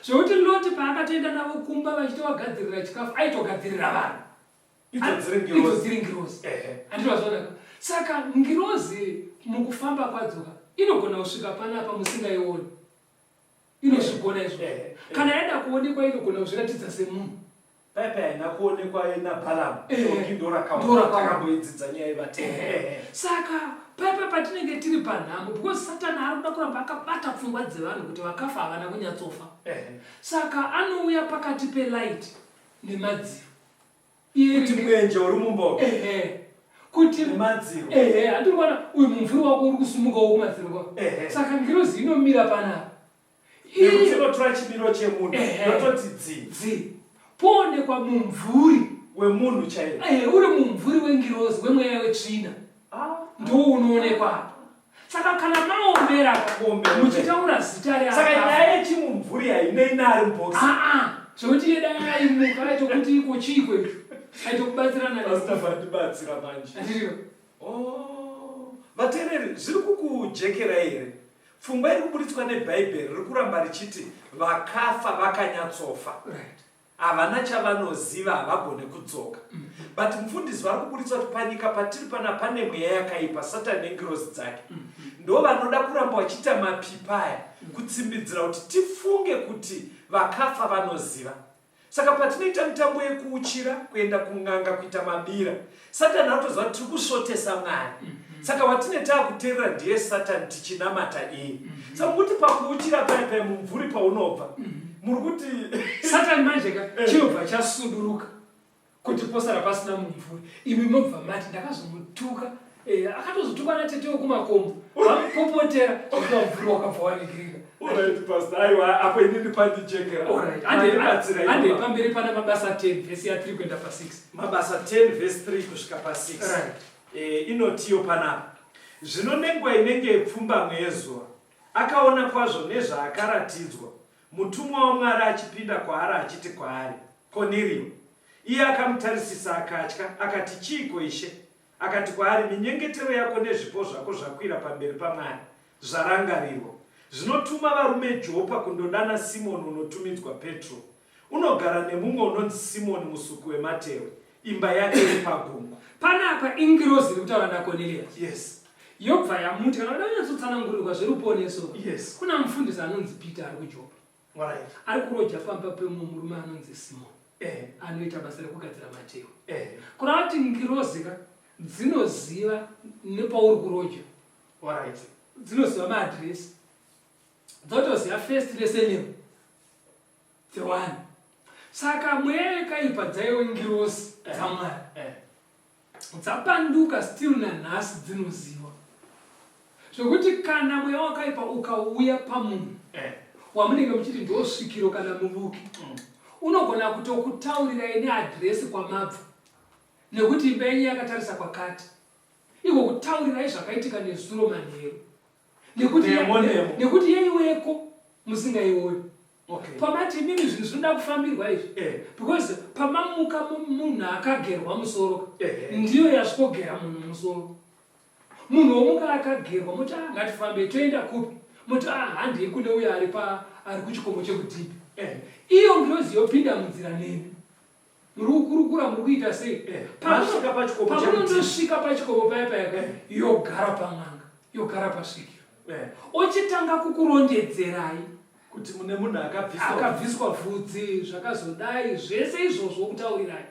zvekuti Loti paakatoenda navo kumba vachitovagadzirira chikafu aitogadzirira vanhu. Idzo dziri ngirozi. Handitozvonaka. Saka ngirozi mukufamba kwadzoka inogona kusvika panapa musingaioni. Inozvigona izvo. Kana yaida kuonekwa inogona kuzviratidza semunhu. Paipa haina kuonekwa naBalaam. Dhongi ndorakaona. Takamboidzidza nyaya yevatende. Saka paipa patinenge tiri panhamo because Satani ari kuda kuramba akabata pfungwa dzevanhu kuti vakafa havana kunyatsofa. Saka anouya pakati pelight nemadziro. Kuti mwenje uri mumba umu. Kuti nemadziro. Handiri kuona uyu mumvuri wako uri kusumukawo kumadziro kwako. Saka ngirozi inomira panapa. Nekuti inotora chimiro chemunhu, yototi dzi. Dzi. Poonekwa mumvuri wemunhu chaiye. Uri mumvuri wengirozi, wemweya wetsvina. Ndiwo unoonekwa apa. Saka kana maombera muchitaura zita reakafa. Saka nyaya yechimumvuri hainei neari mubox. Zvekuti iye dai aimuka aitokuti iko chiiko icho. Aitokubatsirana. Pastor vandibatsira manje. Andiriyo. Oh, vateereri zviri kukujekerai here? Pfungwa iri kuburitswa neBhaibheri riri kuramba richiti vakafa vakanyatsofa. Right. Havana chavanoziva, havagone kudzoka. But mufundisi vari kuburitsa kuti panyika patiri pana pane mweya yakaipa, Satani nengirozi dzake. Ndo vanoda kuramba vachiita mapipa aya kutsimbidzira kuti tifunge kuti vakafa vanoziva. Saka patinoita mitambo yekuuchira, kuenda kun'anga, kuita mabira, Satani anotoziva kuti tiri kusvotesa Mwari. Saka watine taakuteerera ndiye Satani tichinamata iye. Saka mukuti pakuuchira paya paya mumvuri paunobva, muri kuti Satani manje ka chinobva chasuduruka kuti posara pasina mumvuri. Imi mobva mati ndakazomutuka. Akatozotukwa natete wekumakombo. Vamupopotera zvekuti mumvuri wakabva wanigirika. Alright, Pastor. Aiwa, apo inini pandijekera. Alright. Mandibatsira Ande ipapo. pamberi pana Mabasa 10 verse ya 3 kuenda pa 6. Mabasa 10 verse 3 kusvika pa 6. Right. Inotiyo panapa. Zvino nenguva inenge yepfumbamwe yezuva, Akaona kwazvo nezvaakaratidzwa, mutumwa waMwari achipinda kwaari achiti kwaari, Kornerio. Iye akamutarisisa akatya, akati, Chiiko, Ishe? Akati kwaari, Minyengetero yako nezvipo zvako zvakwira pamberi paMwari, zvarangarirwa. Zvino tuma varume Jopa kundodana Simoni unotumidzwa Petro. Unogara nemumwe unonzi Simoni musuki wematehwe, imba yake iri pagungwa. Panapa ingirozi iri kutaura naKornelius. Yes. Yobva yamuti kana uda kunyatsotsanangurirwa zveruponeso, Yes. kuna mufundisi anonzi Peter ari kuJopa. Alright. Ari kuroja pamba pemumwe murume anonzi Simoni. Eh. Anoita basa rekugadzira matehwe. Eh. Kureva kuti ngirozi ka dzinoziva nepauri kuroja. Alright. Dzinoziva maadhiresi. Dzotoziva first nesurname. Dzewanhu. Saka mweya yakaipa dzaiwe ngirozi eh. dzaMwari. Eh. Dzapanduka still nanhasi dzinoziva. Zvekuti kana mweya wakaipa ukauya pamunhu eh. wamunenge muchiti ndosvikiro kana muvuki unogona kutokutaurirai neadhiresi kwamabva nekuti imba yenyu yakatarisa kwakati igokutaurirai zvakaitika nezuro manheru nekuti Nemo, nemo. nekuti yaiweko musingaioni Okay. Pamati imimi zvinhu zvinoda kufambirwa izvi Eh. because pamamuka munhu akagerwa musoro Eh. ndiyo yasvikogera munhu musoro. Munhu womuka akagerwa moti ah, ngatifambe toenda kupi moti ah, handei kune uyo ari pa ari kuchikomo chekudhibhi Eh. iyo ngirozi yopinda munzira nemi muri kukurukura muri kuita sei Eh, masvika pachikomo pamunondosvika pachikomo paya paya Eh. yogara pan'anga yogara pasvikiro Eh. ochitanga kukurondedzerai kuti mune munhu akabviswa akabviswa vhudzi zvakazodai zvese izvozvo kutaurirai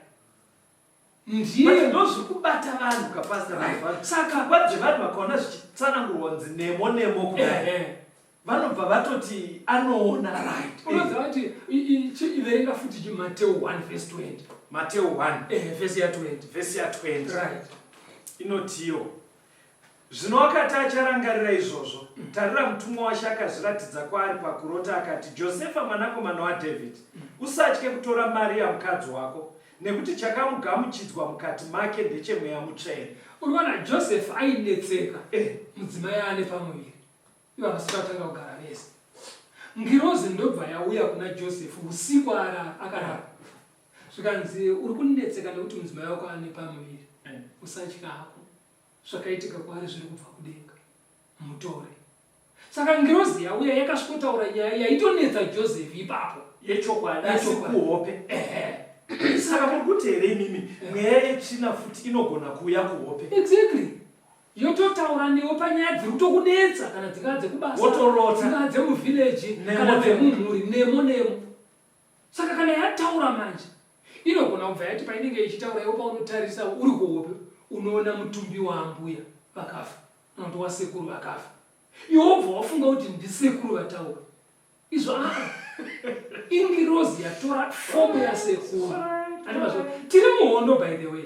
But ndiye ndozviri kubata vanhu kapastor Right. Saka- pfungwa dzevanhu vakaona zvichitsanangurwa kunzi nemo nemo kudai Ehe. vanobva vatoti anoona Right. Unoziva kuti verenga futi Mateo 1 verse 20. Mateo 1 Verse ya 20. Verse ya 20. Right. Inotiyo zvino akati acharangarira izvozvo, tarira mutumwa waShe akazviratidza kwaari pakurota akati, Josefa mwanakomana waDhavhidhi, usatye kutora Maria mukadzi wako, nekuti chakamugamuchidzwa mukati make ndechemweya mutsvene. Uri kuona Joseph ainetseka mudzimai ane pamuviri. Ivo havasati vatanga kugara vese. Ngirozi ndobva yauya kuna Joseph usiku arara akarara. Zvikanzi uri kunetseka nekuti mudzimai wako ane pamuviri. Usatya hako. Zvakaitika kwaari zviri kubva kudenga. Mutore. Saka ngirozi yauya yakasvikotaura nyaya yaitonetsa Joseph ipapo. Yechokwadi asi Yechokwadi. kuhope. Ehe. Saka muri kuti here imimi mweya yetsvina futi inogona kuuya kuhope? Exactly. Yototaura newe panyaya dziri kutokunetsa kana dzingava dzekubasa, Wotorota. dzingava dzemuvillage Nemo, kana nemo. dzemumhuri nemo nemo. Saka kana yataura manje inogona kubva yati painenge ichitaura iwe paunotarisa uri kuhope unoona mutumbi waambuya vakafa kana kuti wasekuru vakafa. Iwe wobva wafunga kuti ndisekuru vataura. Izvo aa ingirozi yatora fomu yasekuru. Andimazvo tiri muhondo by the way.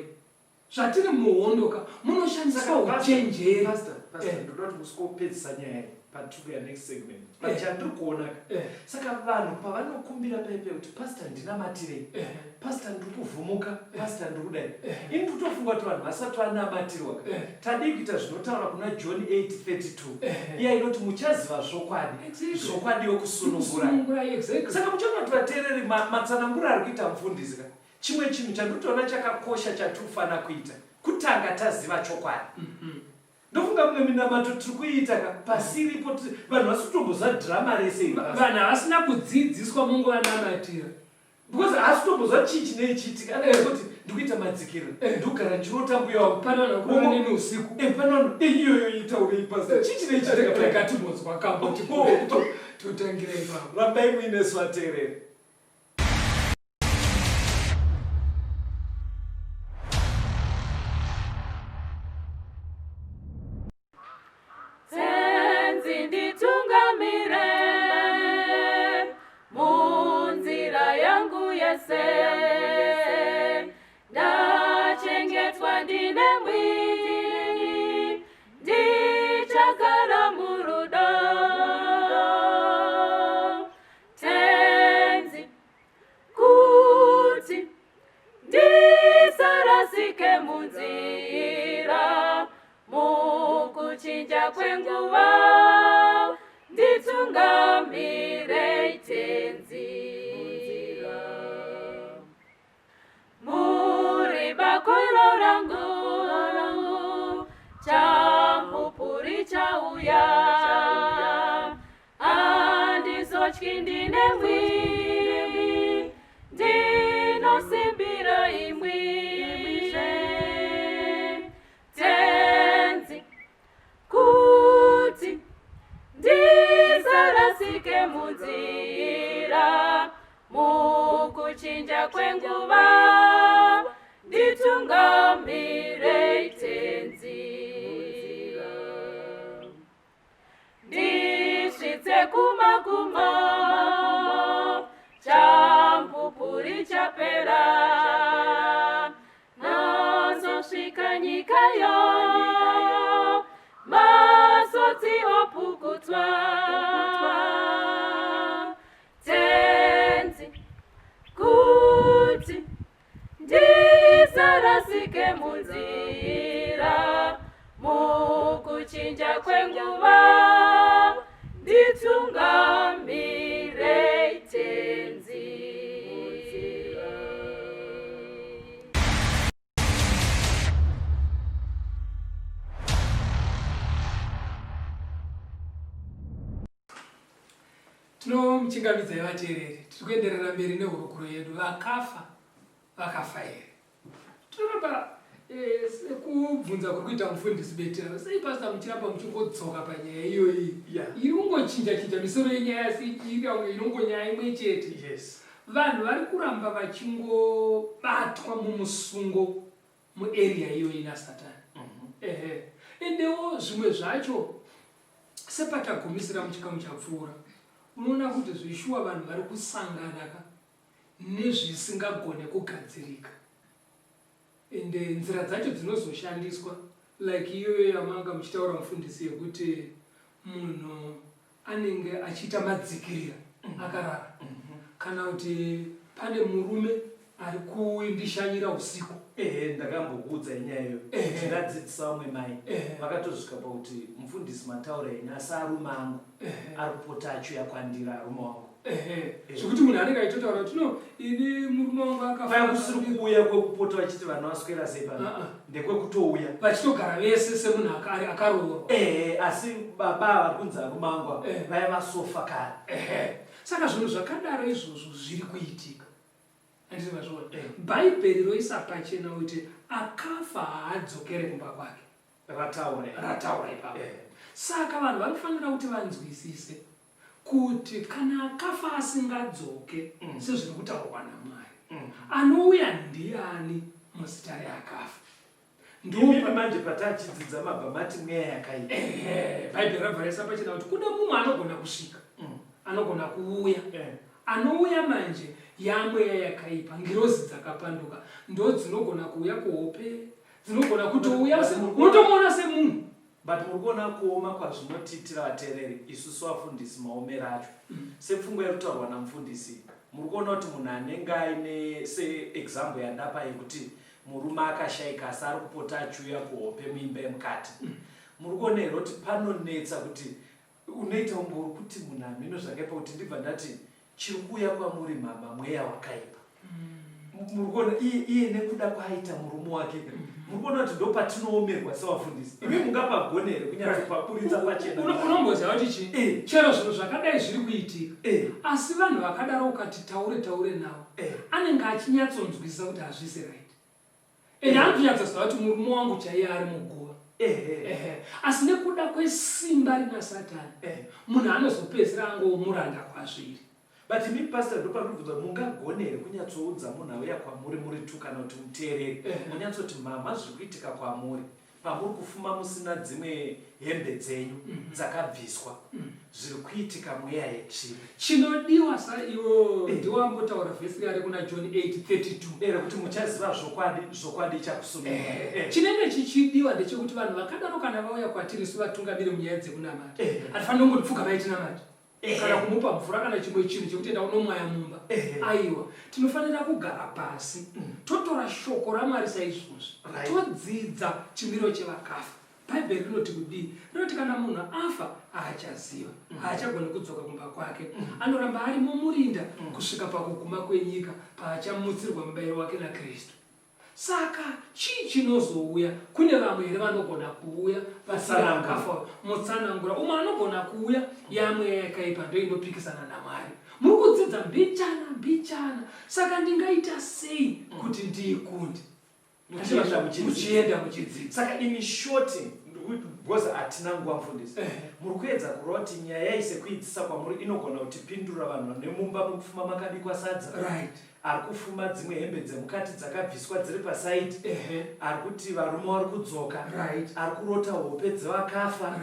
Zvatiri muhondo ka munoshandiswa uchenjeri. Pastor, pastor, Eh. ndoda kuti musikopedzisa nyaya iyi patiri kuya next segment. But Eh. chandiri kuona ka. Eh. Saka vanhu pavanokumbira paipe kuti pastor ndinamatirei. Eh. Pastor ndiri kuvhumuka, pastor ndiri kudai. Eh. Ini ndiri kutofunga kuti vanhu vasati vanamatirwa ka. Eh. Tadii kuita zvinotaura kuna John 8:32. Eh. Iya inoti muchaziva zvokwadi. Exactly. Zvokwadi yokusunungurai. Kusunungurai, exactly. Saka muchaona kuti vateereri matsananguro ari kuita mufundisi ka. Chimwe chinhu chandinotoona chakakosha chatinofanira kuita kutanga taziva chokwadi. Ndofunga mimwe minamato tiri kuiita ka pasiripo vanhu vasi kutomboziva drama rese iri pasi. Vanhu havasina kudzidziswa mungovanamatira. Because haasi kutomboziva chii chinei chiitika. Anenge achingoti ndikuita madzikiriro, ndikugara ndichirota mbuya wangu. Pane vanhu vakurara neni usiku. Pane vanhu, iyoyo itaurei pastor. Chii chinei chiitika paya? Rega timbonzwa kambo totangira ipapo. Rambai muinesu vateereri. Tenzi nditungamire munzira yangu yese, ndachengetwa ndine mwini, ndichagara murudo. Tenzi kuti ndisarasike munzira, mukuchinja kwenguva. Nditungamirei Tenzi. Muri bakoro rangu, chamupuri chauya, handizotyi ndinemwi, ndinosimbira imwi. Tenzi, kuti ndisarasike munzira, mukuchinja kwenguva, nditungamirei Tenzi. Ndisvitse kumagumo, chamupupuri chapera, nazosvika nyikayo, masotsi opukutswa. Tenzi, kuti ndisarasike munzira, mukuchinja kwenguva, nditungamirei Tenzi. Tinomuchingamidzai vateereri, tiri kuenderera mberi nehurukuro yedu vakafa vakafa here. Tinoramba sekubvunza kuri kuita mufundisi Betera, sei pastor muchiramba muchingodzoka panyaya iyoyi? Iri kungochinja chinja misoro yenyaya asi inongonyaya imwe chete. Vanhu vari kuramba vachingobatwa mumusungo muarea iyoyi naSatani. Ehe. Endewo zvimwe zvacho sepatagumisira muchikamu chapfuura, unoona kuti zveshuwa vanhu vari kusangana ka nezvisingagone kugadzirika. Ende nzira dzacho dzinozoshandiswa like iyoyo yamanga muchitaura mufundisi yekuti munhu anenge achiita madzikirira akarara, kana kuti pane murume ari kundishanyira usiku. Ehe, ndakambokuudza inyaya iyoyo. Ndakadzidzisa vamwe mai vakatosvika pakuti mufundisi mataura henyu, asi arume angu ari kupota achiuya kwandiri, arume wangu. Zvekuti munhu anenge achitotaura kuti no, ini murume wangu akafa. Paya kusiri kuuya kwekupota vachiti vanhu vaswera sei pano, ndekwekutouya vachitogara vese semunhu akaroorwa. Ehe, asi baba vari kunzi arume angu ava, vaya vasofa kare. Saka zvinhu zvakadaro izvozvo zviri kuitika. Handiti mazviona? Bhaibheri roisa pachena kuti akafa haadzokere kumba kwake. Rataura. Rataura ipapo. Saka vanhu vanofanira kuti vanzwisise kuti kana akafa asingadzoke sezviri kutaurwa naMwari, anouya ndiani muzita reakafa? Imimi manje patachidzidza mabva mati mweya yakaipa. Ehe, Bhaibheri rabva raisa pachena kuti kune mumwe anogona kusvika, anogona kuuya. Anouya manje yamweya yakaipa, ngirozi dzakapanduka ndo dzinogona kuuya kuhope, dzinogona kutouya, unotomuona semunhu. But muri kuona kuoma kwazvinotiitira vateereri isusu vafundisi maomero acho. Sepfungwa iri kutaurwa namufundisi, muri kuona kuti munhu anenge aine seexample yandapa yekuti murume akashaika asi ari kupota achiuya kuhope muimba yemukati. Muri kuona here kuti panonetsa kuti unoita kunge uri kuti munhu hameno zvakaipa, kuti ndibva ndati chiri kuuya kwamuri mama mweya wakaipa. Muri kuona iye nekuda kwaaita murume wake. Muri kuona kuti ndopatinoomerwa sevafundisi. Imi mungapagone here kunyatsopaburitsa pachena? Unomboziva kuti chii? Chero zvinhu zvakadai zviri kuitika, asi vanhu vakadaro ukati taure taure navo, anenge achinyatsonzwisisa kuti hazvisi right. Ende anotonyatsoziva kuti murume wangu chaiye ari muguva. Asi nekuda kwesimba rina Satani, munhu anozopedzisira angomuranda kwazviri. But imi pastor ndopanobvunza, mungagone here kunyatsoudza munhu auya kwamuri muri tu kana kuti muteereri, munyatsoti mama zviri kuitika kwamuri pamuri kufuma musina dzimwe hembe dzenyu dzakabviswa, zviri kuitika mweya yetsvina. Chinodiwa sa iwo ndiwambotaura vhesi riya rekuna John 8:32. Rekuti muchaziva zvokwadi, zvokwadi ichakusunungurai. Chinenge chichidiwa ndechekuti vanhu vakadaro kana vauya kwatiri isu vatungamiri munyaya dzekunamata, hatifaniri kungoti pfugamai tinamate. Kana kumupa mvura kana chimwe chinhu chekuti enda unomwaya mumba. Aiwa, tinofanira kugara pasi, totora shoko raMwari saizvozvi, todzidza chimiro chevakafa. Bhaibheri rinoti kudii? Rinoti kana munhu afa haachaziva, haachagoni kudzoka kumba kwake. Anoramba ari mumurinda kusvika pakuguma kwenyika paachamutsirwa mubairo wake naKristu. Saka chii chinozouya? Kune vamwe here vanogona kuuya vasina Mutsanangura. vakafa? Mutsanangura. Umwe anogona kuuya yamweya yakaipa ndoinopikisana naMwari. Muri kudzidza mbichana mbichana. Saka ndingaita sei kuti ndiikunde? Muchienda muchidzidza. Muchienda muchidzidza. Saka in short, because hatina nguva mufundisi, muri kuedza kureva kuti nyaya iyi sekuidzisa kwamuri inogona kutipindura vanhu vane mumba muri kufuma makabikwa sadza, ari kufuma dzimwe hembe dzemukati dzakabviswa dziri pasaidi, ari kuti varume vari kudzoka, ari kurota hope dzevakafa.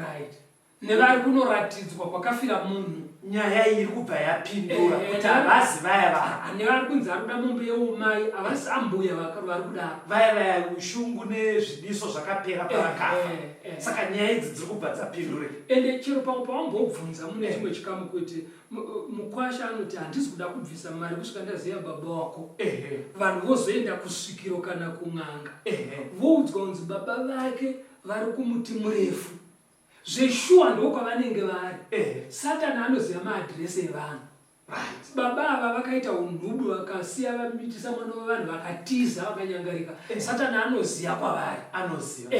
Nevari kunoratidzwa kwakafira munhu. Nyaya iyi iri kubva yapindura kuti havazi vaya vanhu. Nevari kunzi ari kuda mombe yeumai havasi ambuya vari kudaro. Vaya vaya ushungu nezvidiso zvakapera pavakafa. Saka nyaya idzi dziri kubva dzapindurika. Ende chero pamwe pawambobvunza mune chimwe chikamu kuti mukwasha anoti handisi kuda kubvisa mari kusvika ndaziva baba wako. Vanhu vozoenda kusvikiro kana kun'anga. Voudzwa kunzi baba vake vari kumuti murefu. Zveshuwa ndokwavanenge vari. Satani anoziva maadhiresi evanhu. Baba ava vakaita unhubu vakasiya vamitisa mwana wevanhu vakatiza vakanyangarika. Satani anoziva kwavari. Anoziva.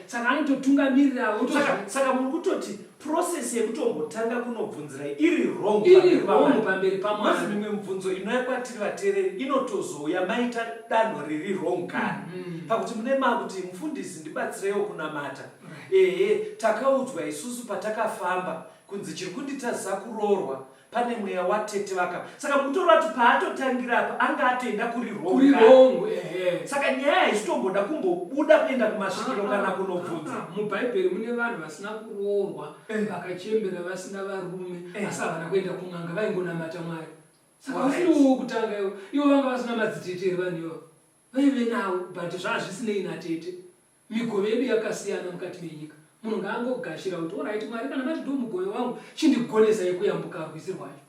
Saka anototungamirira avo. Saka muri kutoti process yekutombotanga kunobvunzira iri wrong Iri pamberi wrong paMwari. pamberi paMwari. Because mimwe mibvunzo inouya kwatiri vateereri inotozouya maita danho riri wrong kani. Pakuti mune makuti mufundisi ndibatsireiwo kunamata. Ehe, takaudzwa isusu patakafamba kunzi chiri kunditadzisa kuroorwa pane mweya watete vaka. Saka mukutoreva kuti paatotangira apa anga atoenda kuri wrong Kuri kani. wrong, ehe. Saka nyaya haisitomboda kumbobuda kuenda kumasvikiro kana kunobvunza. Mubhaibheri mune vanhu vasina kuroorwa, vakachembera vasina varume, asi havana kuenda kun'anga, vaingonamata Mwari. Saka usiriwo wokutanga iwe. Ivo vanga vasina madzitete here vanhu ivavo? Vaive navo, but zvazvisinei natete. Migove yedu yakasiyana mukati menyika. Munhu ngaangogashira kuti alright Mwari kana mati ndomugove wangu chindigonesai kuyambuka rwizi rwacho.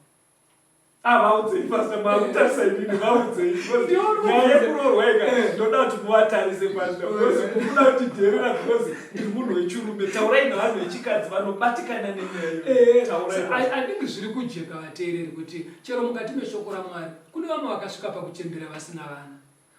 Vaudzei Pastor, makutarisa inini, vaudzei. Because nyaya yekuroorwa ika, ndoda kuti muvatarise Pastor, because mukuda kuti dherera because ndiri munhu wechirume. Taurai nevanhu vechikadzi vanobatikana nenyaya iyoyo. Taurai, Pastor. I think zviri kujeka vateereri kuti chero mukati meshoko raMwari kune vamwe vakasvika pakuchembera vasina vana.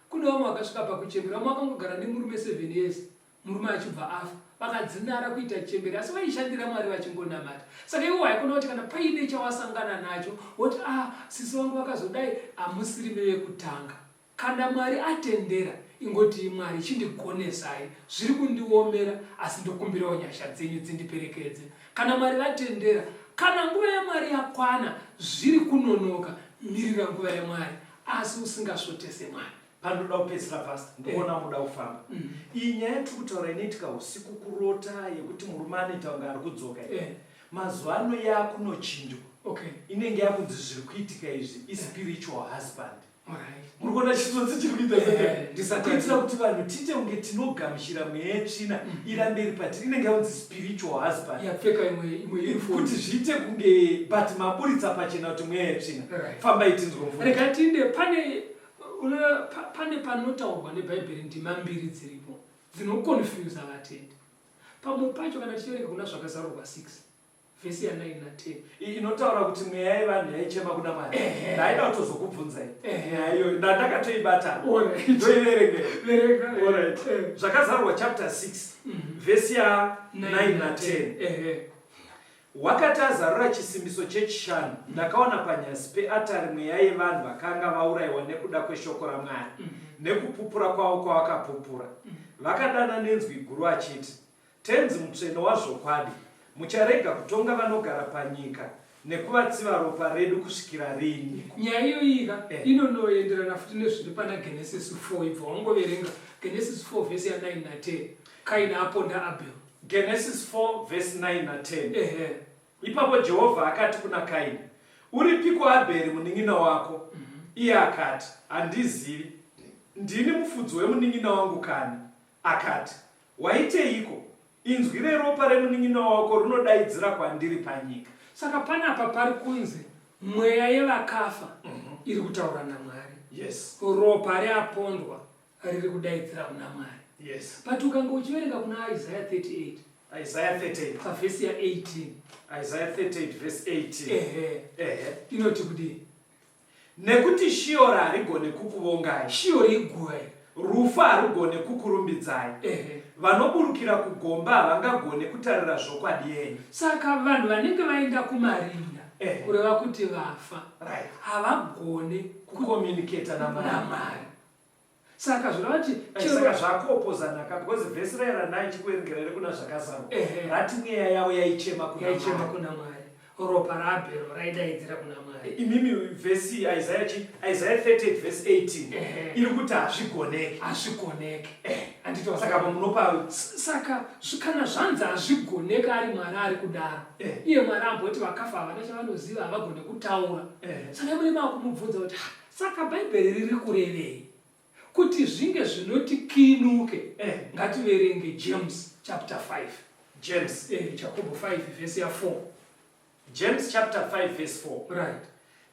Kune vamwe vakasvika pakuchembera, vamwe vakangogara nemurume 7 years, murume achibva afa, vakadzinara kuita chembere, asi vaishandira Mwari vachingonamata. Saka iwe haikona kuti kana paine chawasangana nacho woti ah, sisi vangu vakazodai, hamusiri mevekutanga. Kana Mwari atendera, ingotii Mwari chindigonesai, zviri kundiomera asi ndokumbirawo nyasha dzenyu dzindiperekedze. Kana Mwari vatendera, kana nguva yaMwari yakwana, zviri kunonoka, mirira nguva yaMwari. Asi usingasvotese Mwari. Pandoda kupedzisira Pastor, ndikuona muda kufamba. Iyi nyaya yatiri kutaura inoitika usiku kurota yekuti murume anoita kunge ari kudzoka iyi. Mazuva ano yakunochinjwa. Inenge yakunzi zviri kuitika izvi ispiritual husband. Muri kuona chitsotsi chiri kuita Satan? Ndisatani. Kuitira kuti vanhu tiite kunge tinogamuchira mweya yetsvina irambe iri patiri. Inenge yakunzi spiritual husband. Yapfeka imwe uniform. Kuti zviite kunge but maburitsa pachena kuti mweya yetsvina. Fambai tinzwe mvura. Rega tinde pane panotaurwa neBhaibheri ndima mbiri dziripo dzinoconfusa vatendi. Pamwe pacho kana tichiverenga kuna Zvakazarurwa 6 vhesi ya 9 na 10. Iyi inotaura kuti mweya yevanhu yaichema kuna Mwari. Ndaida kutozokubvunzai. Nyaya iyoyo ndandakatoibata. Ndoiverengera. Verenga. Zvakazarurwa chapter 6 vhesi ya 9 na 10. Wakati azarura chisimbiso chechishanu, ndakaona panyasi peatari mweya yevanhu vakanga vauraiwa nekuda kweshoko raMwari nekupupura kwavo kwavakapupura. Vakadana nenzwi guru achiti, Tenzi mutsvene wazvokwadi, mucharega kutonga vanogara panyika nekuvatsiva ropa redu kusvikira rini? Nyaya iyoyika inonoenderana futi nezviri pana Genesis 4, ibva wangoverenga Genesis 4 vhesi ya 9 na 10, Kaini aponda Abel. Genesis 4 vhesi 9 na 10. Ipapo Jehovha akati kuna Kaini, Uripiko Abheri munin'ina wako? Iye akati, Handizivi. Ndini mufudzi wemunin'ina wangu kani? Akati, Waiteiko? Inzwi reropa remunin'ina wako rinodaidzira kwandiri panyika. Saka panapa pari kunzi mweya yevakafa iri kutaura naMwari. Ropa reapondwa riri kudaidzira kuna Mwari. Yes. But ukanga uchiverenga kuna Isaiah 38. Isaiah 38. Pavhesi ya 18. Isaiah 38 verse 18. Ehe. Ehe. Inoti kudii? Nekuti Shiori harigone kukuvongai. Shiori iguva iri. Rufu harugone kukurumbidzai. Ehe. Vanoburukira kugomba havangagone kutarira zvokwadi yenyu. Saka vanhu vanenge vaenda kumarinda Ehe. kureva kuti vafa Right. havagone Kucommunicata naMwari. naMwari. Saka zvoreva kuti Eh, saka zvakuopozana ka because vhesi raya randaichikuverengera rekuna zvakazarurwa Ehe. rati mweya yavo yaichema kuna yaichema Mwari. kuna Mwari, ropa raAbhero raidaidzira kuna Mwari. Imimi vhesi Isaiah chi Isaiah 38 verse 18 Ehe. iri kuti hazvigoneki. Hazvigoneki. Handiti Saka apa munopa Saka kana zvanzi hazvigoneki ari Mwari ari kudaro. Eh. Iye Mwari amboti vakafa havana chavanoziva havagone kutaura. Eh. Saka mune makumubvunza kuti "Ha, saka Bhaibheri riri kurevei? Kuti zvinge zvinoti kinuke. Eh. Ngativerenge James chapter 5. James. Jacobo 5 verse ya 4. James chapter 5 verse 4. Right.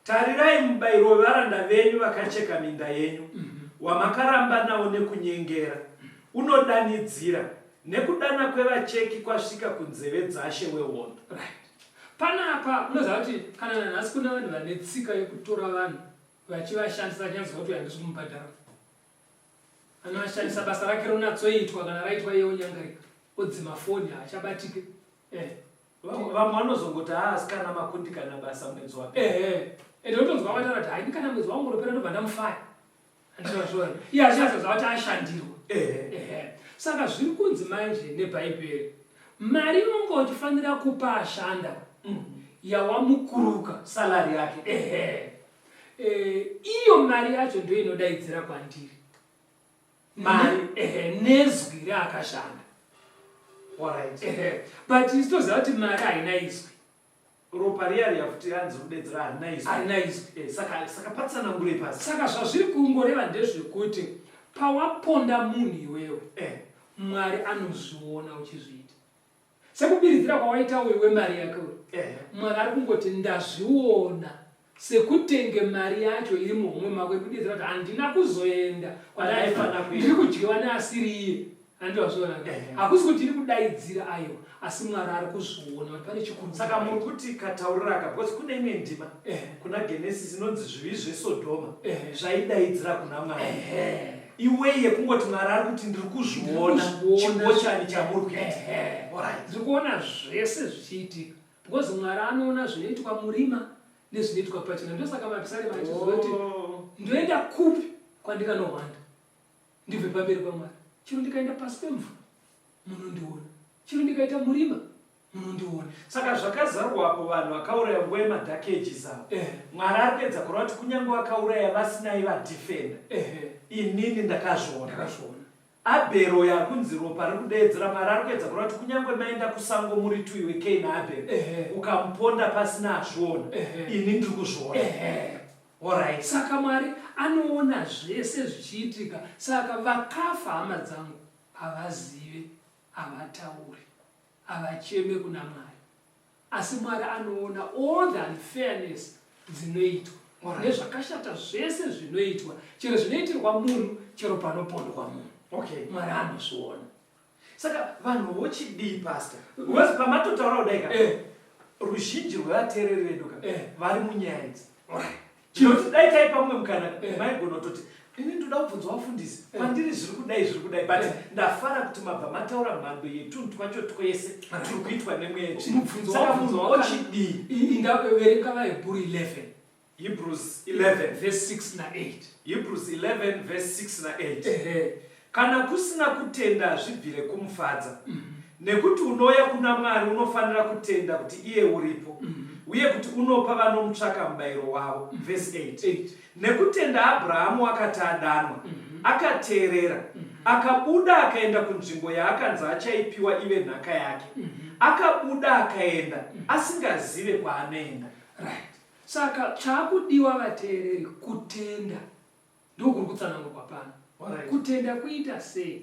Tarirai mubayiro wevaranda venyu vakacheka minda yenyu, wamakaramba nawo nekunyengera, unodanidzira, nekudana kwevacheki kwasvika kunzeve dzaShe wehondo. Right. Panapa unoziva kuti kana nanhasi kune vanhu vane tsika yekutora vanhu vachivashandisa vachinyatsozwa kuti handisi kumubhadhara. Anovashandisa basa rake ronatsoitwa kana raitwa iye onyangarika odzima foni haachabatike. Vamwe vanozongoti haa asikana makundikana basa mwedzi wapera. Ehe. Ende unotonzwa vataura kuti haini kana mwedzi wangu unopera ndobva ndamufaya. Handizvazvona. Iye achinyatsozwa kuti ashandirwa. Ehe. Saka zviri kunzi manje neBhaibheri mari yonga uchifanira kupa ashanda yawamukuruka Salary yake. Ehe. Iyo mari yacho ndiyo inodaidzira kwandiri. Mari. Ehe, nezwi reakashanda. Alright. Ehe. But isu toziva kuti mari haina izwi. Ropa riya riya futi hanzi kudedzera harina izwi. Harina izwi. Saka patsanangurei pasi. Saka zvazviri kungoreva ndezvekuti pawaponda munhu iwewe, Mwari anozviona uchizviita. Sekubiridzira kwawaita uyu wemari yake uyu. Mwari ari kungoti ndazviona sekutenge mari yacho iri muhomwe mako iri kudedzera kuti handina kuzoenda Kwandaifanira kuenda. ndiri kudyiwa neasiri iye. Handiti wazviona? Hakusi kuti iri kudaidzira aiwa, asi Mwari ari kuzviona kuti pane chikuru. Saka muri kuti kataurira aka because kune imwe ndima kuna Genesis inonzi zvivi zveSodhoma zvaidaidzira kuna Mwari. Iwei yekungoti Mwari ari kuti ndiri kuzviona Ndiri kuzviona. chingochani chamuri kuita. Alright. Ndiri kuona zvese zvichiitika because Mwari anoona zvinoitwa murima nezvinoitwa pachena. Ndosaka mapisarema achizoti ndoenda kupi kwandikanohwanda ndibve pamberi paMwari. Chero ndikaenda pasi pemvura munondiona, chero ndikaita murima munondiona. Saka zvakazarurwa apo vanhu vakauraya nguva yemadark ages avo. Mwari ari kuedza kureva kuti kunyange vakauraya vasina ivadefender. Inini ndakazviona. Ndakazviona. Abhero uyo ari kunzi ropa riri kudeedzera, Mwari ari kuedza kureva kuti kunyange maenda kusango muri two iwe Cain naAbhero, ukamuponda pasina azviona, ini ndiri kuzviona. Alright. Saka Mwari anoona zvese zvichiitika. Saka vakafa hama dzangu havazive, havatauri, havacheme kuna Mwari. Asi Mwari anoona all the unfairness dzinoitwa nezvakashata zvese zvinoitwa, chero zvinoitirwa munhu, chero panopondwa munhu. Mwari anozviona. Saka vanhu vochidii pastor? Because pamatotaura kudai ka, ruzhinji rwevateereri vedu ka, vari munyaya idzi. Chinoti dai taipa mumwe mukana, maigona kutoti ini ndoda kubvunzwa vafundisi, kwandiri zviri kudai, zviri kudai, but ndafara kuti mabva mataura mhando yetunhu twacho twese turi kuitwa nemweya yetsvina. Mubvunzo Saka wabvunzwa munhu ochidii? Indaverenga vaHebrew 11. Hebrews 11. Verse 6 na 8. Hebrews 11 verse 6 na 8. Kana kusina kutenda hazvibvire kumufadza. Nekuti unouya kuna Mwari unofanira kutenda kuti iye uripo, uye kuti unopa vanomutsvaka mubayiro wavo. Verse 8. 8. Nekutenda Abrahamu wakati adanwa, akateerera, akabuda akaenda kunzvimbo yaakanzi achaipiwa ive nhaka yake. Akabuda akaenda, asingazive kwaanoenda. Right. Saka chaakudiwa vateereri kutenda. Ndokuri kutsanangurwa pano. Kutenda kuita sei?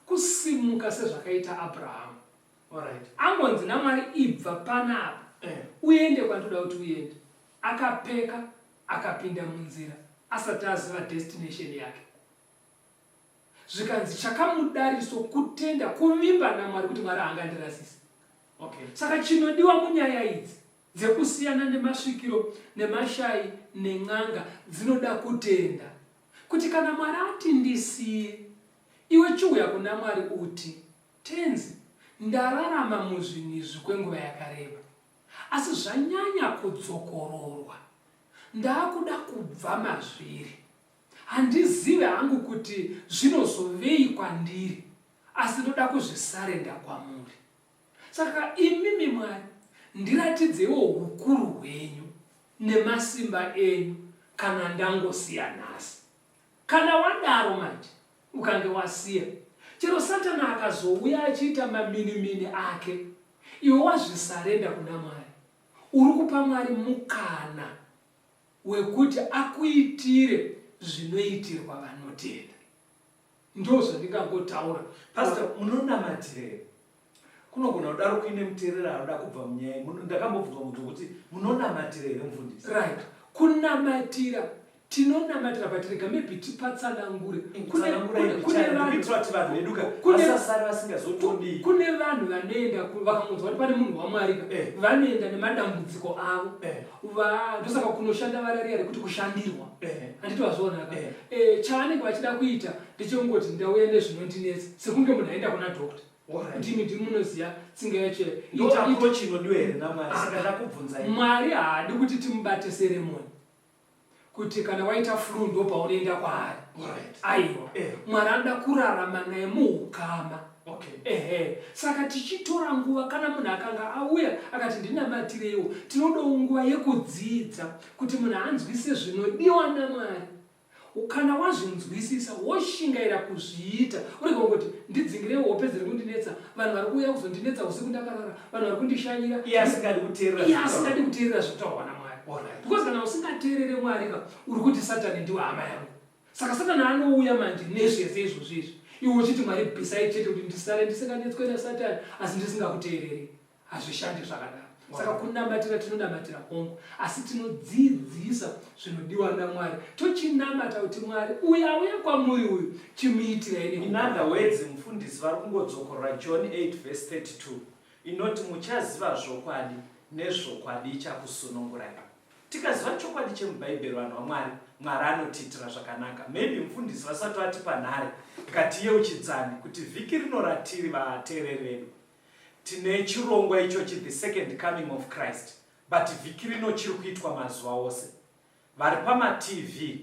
Kusimuka sezvakaita Abrahamu. Angonzi naMwari ibva panapa uende kwandoda kuti uende. Akapeka akapinda munzira asati aziva destination yake. Zvikanzi chakamudariso kutenda, kuvimba naMwari kuti Mwari haangandirasisi. Saka chinodiwa munyaya idzi dzekusiyana nemasvikiro nemashai nen'anga dzinoda kutenda kuti kana Mwari ati ndisiye, iwe chiuya kuna Mwari uti, Tenzi, ndararama muzvinhu izvi kwenguva yakareba, asi zvanyanya kudzokororwa. Ndakuda kubva mazviri. Handizive hangu kuti zvinozovei kwandiri, asi ndoda kuzvisarenda kwamuri. Saka imimi Mwari, ndiratidzeiwo hukuru hwenyu nemasimba enyu kana ndangosiya nhasi. Kana wadaro manje, ukange wasiya, chero Satani akazouya achiita maminimini ake, iwe wazvisarenda kuna Mwari, uri kupa Mwari mukana wekuti akuitire zvinoitirwa vanotenda. Ndozvandingangotaura. Pastor, munonamatira here? Kunogona kudaro kuine muteereri anoda kubva munyaya iyi. Ndakambobvunzwa mubvunzo wekuti munonamatira here mufundisi? Right. Kunamatira tinonamatira but rega maybe tipatsanangure. Kuitira kuti vanhu vedu ka vasasare vasingazotodii. Kune vanhu vanoenda vakangonzwa kuti pane munhu waMwari ka eh. vanoenda nemadambudziko avo. Eh. Ndosaka kunoshanda vara riya rekuti kushandirwa. Eh. Handiti wazviona ka? Chavanenge vachida kuita ndechekungoti ndauya nezvinondinetsa sekunge munhu aenda kuna doctor. Ndimi ndimi munoziva tsinga yacho. Ndo approach inodiwa here naMwari? Saka ndakubvunzai. Mwari haadi kuti timubate seremoni kuti kana waita flu ndopaunoenda kwaari. Aiwa. Mwari anoda kurarama naye muukama. Ehe. Saka tichitora nguva kana munhu akanga auya akati ndinamatireiwo, tinodawo nguva yekudzidza kuti munhu anzwise zvinodiwa naMwari. Kana wazvinzwisisa woshingaira kuzviita urege kungoti ndidzingireiwo hope dziri kundinetsa, vanhu vari kuuya kuzondinetsa usiku ndakarara, vanhu vari kundishanyira. Iye asingadi kuteerera Iye asingadi kuteerera zvinotaurwa naMwari. Because kana usingateerere Mwari ka uri kuti Satani ndiwe hama yangu. Saka Satani anouya manje nezvese izvozvo izvi. Iwe uchiti Mwari bvisai chete kuti ndisare ndisinganetswe naSatani asi ndisingakuteereri. Hazvishandi zvakadaro. Saka kunamatira tinonamatira hongu, asi tinodzidzisa zvinodiwa naMwari. Tochinamata kuti Mwari uyu auya kwamuri uyu chimuitirai In other words, mufundisi vari kungodzokorora John 8 verse 32 inoti muchaziva zvokwadi nezvokwadi ichakusunungurai. Tikaziva chokwadi chemuBhaibheri vanhu vaMwari, Mwari anotiitira zvakanaka. Maybe mufundisi vasati vatipa nhare, ngatiyeuchidzane kuti vhiki rino ratiri vateereri vedu Tine chirongwa ichochi the second coming of Christ but vhiki rino chiri kuitwa mazuva ose. Vari pamaTV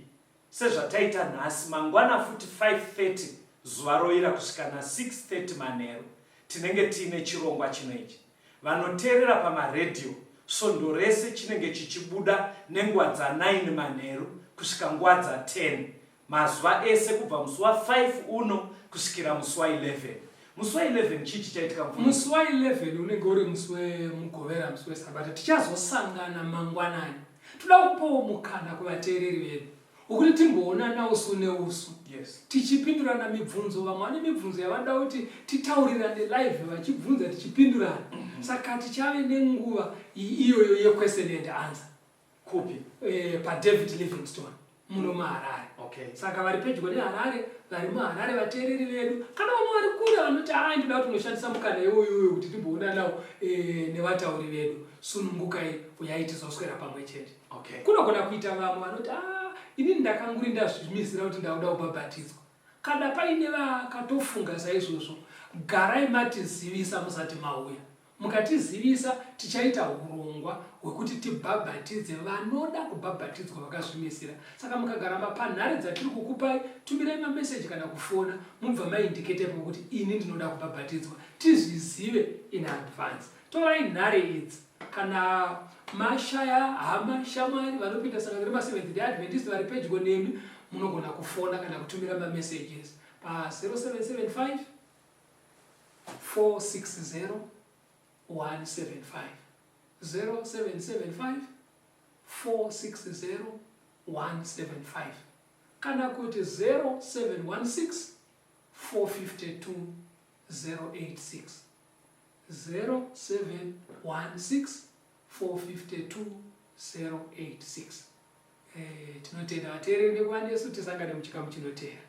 sezvataita nhasi mangwana futi 5:30 zuva roira kusvika na 6:30 manheru tinenge tiine chirongwa chino ichi. Vanoteerera pamaradio svondo rese chinenge chichibuda nenguva dza 9 manheru kusvika nguva dza 10 Mazuva ese kubva musi wa 5 uno kusvikira musi wa 11. Musi wa 11 chii chichaitika mufundisi? Musi wa 11 unenge uri musi weMugovera, musi weSabata. Tichazosangana mangwanani. Toda kupawo mukana kuvateereri vedu wekuti timboonana usu neusu. Yes. Tichipindurana mibvunzo. Vamwe vane mibvunzo yavanoda kuti titaurirane live vachibvunza tichipindurana. Saka tichave nenguva iyoyo yequestion and answer. Kupi? Eh, paDavid Livingstone muno muHarare. Okay. Saka vari pedyo neHarare, vari muHarare vateereri vedu, kana vamwe vari kure vanoti haa ndinoda kuti unoshandisa mukana iwoyo uyo kuti timboonanawo eh, nevatauri vedu, sunungukai uyai tizoswera pamwe chete. Okay. Kunogona kuita vamwe vanoti aa inini ndakanguri ndazvimisira kuti ndakuda kubhabhatidzwa. Kana paine vakatofunga saizvozvo, garai matizivisa musati mauya. Mukatizivisa tichaita hurongwa hwekuti tibhabhatidze vanoda kubhabhatidzwa vakazvimisira. Saka mukagara mapanhare dzatiri kukupai, tumirai mameseji kana kufona mubva maindicate ipapo kuti ini ndinoda kubhabhatidzwa tizvizive in advance. Torai nhare idzi kana mashaya hama, shamwari vanopinda sangano remaSeventh Day Adventist vari pedyo nemi, munogona kufona kana kutumira mamessages pa 0775 460 175 0775 460 175 kana kuti 0716 452 086 0716 452 086. Tinotenda vateereri nekuva nesu, tisangane muchikamu chinoteera.